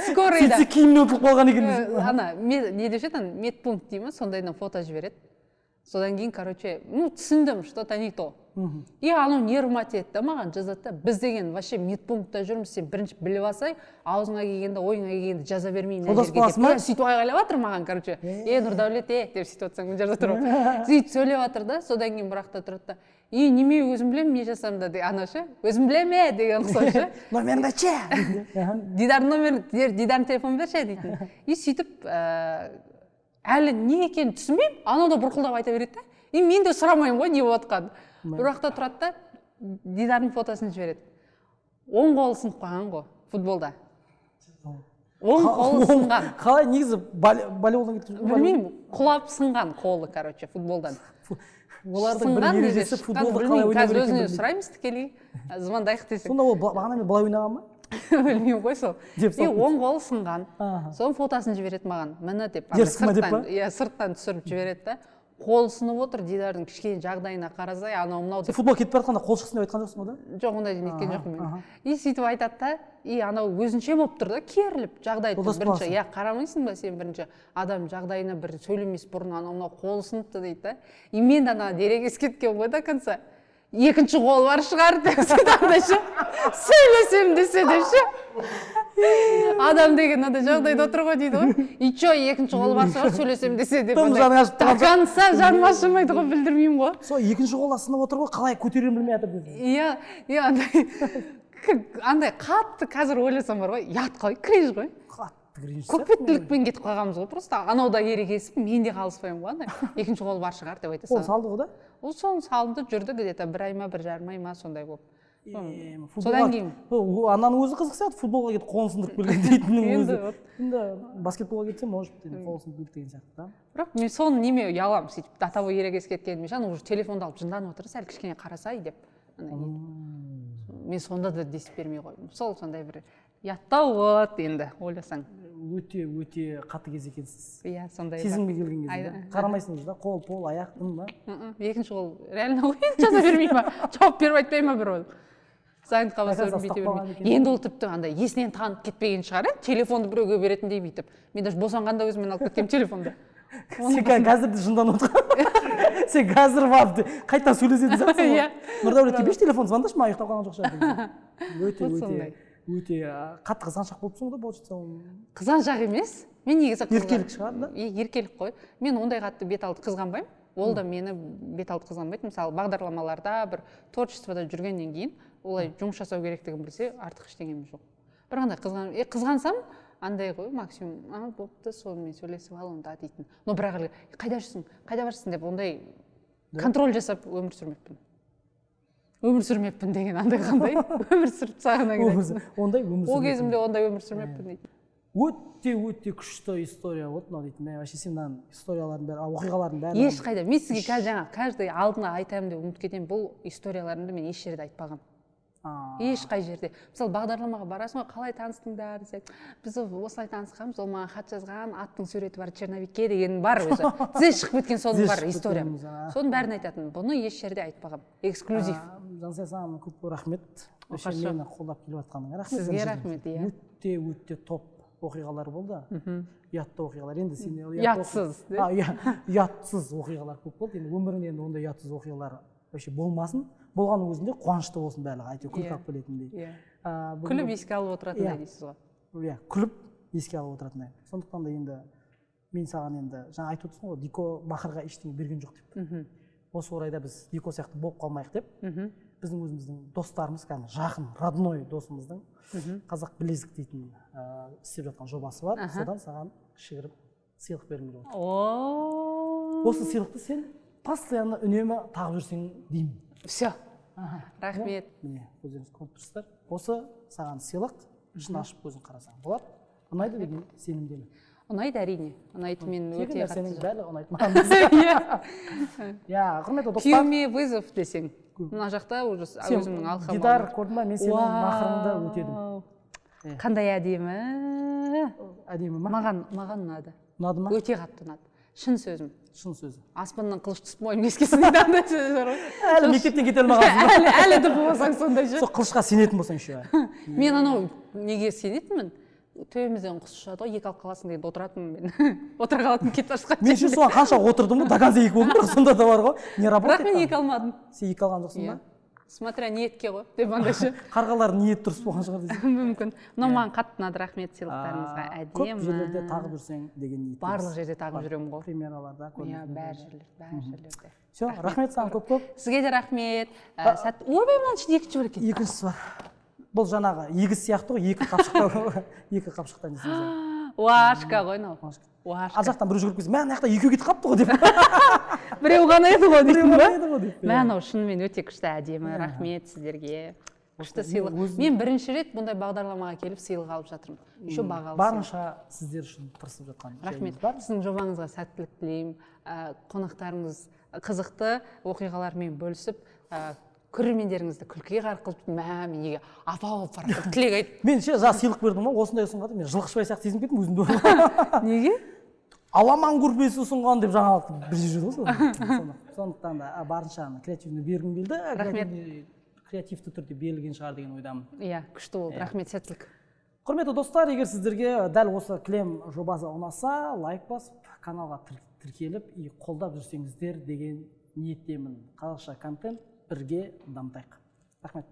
скорыйда. Сөйтсе, киімнен ұтылып қалған екен десе. Ана не деуші еді, ана медпункт дей ма, сондайдан фото жібереді. Содан кейін, короче, ну, түсіндім, что то не то. И анау нервыма тиеді да, маған жазады да: «Біз деген вообще медпунктта жүрміз, сен бірінші біліп алсай, аузыңа келгенде, ойыңа келгенде жаза бермей мына Жолдас жерге», – баласы деп. ма? Иә, сөйтіп айғайлап жатыр маған, короче: «Е, Нұрдәулет, е», – деп сөйтіп отырсаң, мына жерде тұрып сөйтіп сөйлеп жатыр да. Содан кейін бір жақта тұрады да: «И неме, өзім білемін не жасамын да», – ана ше, «өзім білемін, е» деген ұқсас ше. «Номеріңді айтшы», дейтін. «Дидардың номерін, Дидардың телефонын берші», – дейтін. И сөйтіп әлі не екенін түсінбеймін, анау да бұрқылдап айта береді да. И мен де сұрамаймын ғой не болып жатқанын. Бір уақытта тұрады да, Дидардың фотосын жібереді. Оң қолы сынып қалған ғой футболда, оң қолы сынған. Қалай негізі, волейболдан кеткен жоқ па? Білмеймін, құлап сынған қолы, короче, футболдан. Олардың бір Сынған неде ережесі шыққан, футболды қалай білмеймін ойнау қазір керек екенін өзінен білмейді. сұраймыз, тікелей звондайық десең. Сонда ол бағанамен былай ойнаған ба? Білмеймін ғой сол. Деп И салып. оң қолы сынған. Соның фотосын жібереді маған, міне деп. Андай Дерзкий ма деп сырттан па? Иә, сырттан түсіріп жібереді да: «Қолы сынып отыр Дидардың, кішкене жағдайына қарасай», анау мынау Сен деп. футбол кетіп бара жатқанда қол шықсын деп айтқан жоқсың ғой да? Жоқ, ондай неткен жоқпын мен. И сөйтіп айтады да, и анау өзінше болып тұр да, керіліп жағдай. Жолдас Бірінші баласы. Иә, қарамайсың ба сен бірінші адам жағдайына, бір сөйлемес бұрын, анау мынау қолы сыныпты дейді да. И мен де ана ерегесіп кеткен ғой до конца, екінші қол бар шығар деп сөйтіп, андай ше, сөйлесем десе деп ше, адам деген мынандай жағдайда отыр ғой дейді ғой. И че, екінші қолы бар шығар, сөйлесем десе деп. Тым Андай жаның ашып до тұрған. конца жаным ашымайды ғой, білдірмеймін ғой. Сол екінші қолы сынып отыр ғой, қалай көтерерін білмей жатыр десең. Иә, андай қатты қазір ойласам бар ғой, ұят қой, кринж ғой. Қатты кринж. Көкбеттілікпен кетіп қалғанбыз ғой просто. Анау да ерегесіп, мен де қалыспаймын ғой, андай екінші қолы бар шығар деп айта Қол саламын. салды ғой да? Ол соны салынды, жүрді где то бір ай ма, 1,5 ай ма, сондай болып. Футболға- Содан кейін Ананың өзі қызық сияқты, футболға кетіп қолын сындырып келген дейтіннің Енді өзі. вот. Енді баскетболға кетсе, может, енді қолы сынып келді деген сияқты да. Бірақ мен соны неме ұяламын, сөйтіп до того ерегесіп кеткеніме ше. Ана уже телефонды алып жынданып отыр, сәл кішкене қарасай деп. Ана мен сонда да десіп бермей қойдым. Сол сондай бір ұяттау болады енді ойласаң. Өте өте қатыгез екенсіз. Иә, сондай бар. Сезімге келген кезде да? Қарамайсың уже да, қол пол, аяқ дым ба? Мгм. Екінші қол реально ғой енді, жаза бермей ма, жауап беріп айтпай ма, бір ол зайнтқа баса Байқаса, беріп бүйте ұстап қалған бермей. екен. Енді ол тіпті андай есінен танып кетпеген шығар, иә, телефонды біреуге беретіндей бүйтіп. Мен даже босанғанда өзіммен алып кеткенмін телефонды. Сен қазір де жынданып отырған, сен қазір барып қайтадан сөйлесетін сияқтысың ғой. Иә. «Нұрдәулетке берші телефон, звондашы маған, ұйықтап қалған жоқ шығар», – деген. Өте Вот өте сондай. өте қатты қызғаншақ болыпсың ғой да, получается. Қызғаншақ емес мен негізі. Еркелік шығар да? Е, еркелік қой. Мен ондай қатты бет алды қызғанбаймын, ол да мені бет алды қызғанбайды. Мысалы, бағдарламаларда, бір творчествода жүргеннен кейін олай жұмыс жасау керектігін білсе, артық ештеңем жоқ. Бірақ андай қызғансам, андай ғой, максимум: «А, бопты, сонымен сөйлесіп ал онда», – дейтін. Но бірақ әлгі «қайда жүрсің, қайда барсың» деп ондай контроль жасап өмір сүрмеппін. Өмір сүрмеппін деген андай қандай өмір сүріп тастағаннан кейін Ондай өмір ол сүрмеппін. Кезімде ондай өмір сүрмеппін дейтін. Өте өте күшті история болды мынау дейтін. Мен вообще сен мынаның историялардың бәрі, оқиғалардың бәрі Ешқайда мен сізге қазір жаңа каждый алдына айтамын деп ұмытып кетемін. Бұл историяларымды мен еш жерде айтпағанмын. Ешқай жерде. Мысалы, бағдарламаға барасың ғой, «Қалай таныстыңдар?» десек, «Біз осылай танысқанбыз, ол маған хат жазған, аттың суреті бар черновикке» деген бар өзі, тізе шығып кеткен соның Тізе бар шығып историям. кеткеніміз, а. Соның бәрін айтатын, бұны еш жерде айтпағанмын, эксклюзив. Жансая, саған көп көп рахмет вообще. Оқасы жоқ. Мені қолдап келіп жатқаныңа рахмет. Сізге Біріншіден. рахмет, иә. Өте өте топ оқиғалар болды, ұятты оқиғалар енді сен Ұятсыз, а, иә, ұятсыз оқиғалар көп болды. Енді өміріңде енді ондай ұятсыз оқиғалар вообще болмасын, болғанның өзінде қуанышты болсын барлығы, әйтеуір күлкі алып келетіндей. Күліп еске алып отыратындай Иә. дейсіз ғой. Иә, күліп еске алып отыратындай. Сондықтан да енді мен саған енді жаңа айтып отырсың ғой, Дико бақырға ештеңе берген жоқ деп. Осы орайда біз Дико сияқты болып қалмайық деп, біздің өзіміздің достарымыз, кәдімгі жақын родной досымыздың «Қазақ білезік» дейтін істеп жатқан жобасы бар. Содан саған кішігірім сыйлық бергім келіп отыр. О. Осы сыйлықты сен Постоянно, үнемі тағып жүрсең деймін. Все, рахмет. Міне, өздеріңіз көріп тұрсыздар, осы саған сыйлық. Ішін ашып өзің қарасаң болады. Ұнайды деген сенімдемін. Ұнайды, әрине, ұнайды. Мен Тегін өте нәрсенің қатты барлығы ұнайды маған. Иә, құрметті достар. Күйеуіме вызов десең, мына жақта уже Сен өзімнің алқам. Дидар, көрдің ба, мен сенің махрыңды өтедім. Вау. Қандай әдемі! Әдемі ма? Маған ұнады. Ұнады ма? Өте қатты ұнады, шын сөзім. Шын сөзі. Аспаннан қылыш түсіп, мойным кескенсін дейді, андай сөз бар ғой. Әлі мектептен кете алмағансың ба? Әлі де болсаң сондай ше. Сол қылышқа сенетін болсаң еще. Мен анау неге сенетінмін, төбемізден құс ұшады ғой, екі алып қаласың дегенде отыратынмын, мен отыра қалатынмын кетіп бара жатқан Мен ше, жерімде. соған қанша отырдым ғой, до конца екі болдым, бірақ сонда да бар ғой, не Бірақ работает. мен екі алмадым. Сен екі алған жоқсың Иә, ба? Смотря ниетке ғой деп андай ше. Қарғалардың ниеті дұрыс болған шығар дейсің. Мүмкін. Мынау маған қатты ұнады, рахмет сыйлықтарыңызға. Көп Әдемі. жерлерде тағып жүрсең деген ниет. Барлық жерде тағып жүремін ғой. Премьераларда. Иә, бәр жерлерде, бәр жерлерде. Все, рахмет саған көп көп. Сізге де рахмет. Сәт. Ойбай, мынаның ішінде екінші бар екен. Екіншісі бар. Бұл жаңағы егіз сияқты ғой, екі қапшықта, екі қапшықтан десеңіз. Уашка ғой мынау. Уашка. Уашка. Ар жақтан біреу жүгіріп келсе, мә, мына жақта екеу кетіп қалыпты ғой деп. Біреу ғана еді ғой Біреу дейтін ғана ба? еді ғой деп. Мә, мынау шынымен өте күшті, әдемі. Рахмет сіздерге, күшті Мен сыйлық. Мен бірінші рет бұндай бағдарламаға келіп, сыйлық алып жатырмын, еще бағалы сыйлық. Барынша сіздер үшін тырысып жатқан Рахмет. жайымыз бар. Сіздің жобаңызға сәттілік тілеймін. Қонақтарыңыз қызықты оқиғалармен бөлісіп, көрермендеріңізді күлкіге ғарқ қылып, мә, мен неге апа болып бара жатырмын, тілек айтып. Мен ше, жаңа сыйлық бердім ғой, осындай ұсынғанда мен жылқышыбай сияқты сезініп кеттім өзімді. Неге? Аламан көрпесі ұсынған деп жаңалық бір жүрді ғой сол. Сондықтан да барынша ана креативный бергім келді. Рахмет. Креативті түрде берілген шығар деген ойдамын. Иә, күшті болды, рахмет, сәттілік. Құрметті достар, егер сіздерге дәл осы кілем жобасы ұнаса, лайк басып, каналға тіркеліп и қолдап жүрсеңіздер деген ниеттемін. Қазақша контент бірге дамытайық. Рахмет.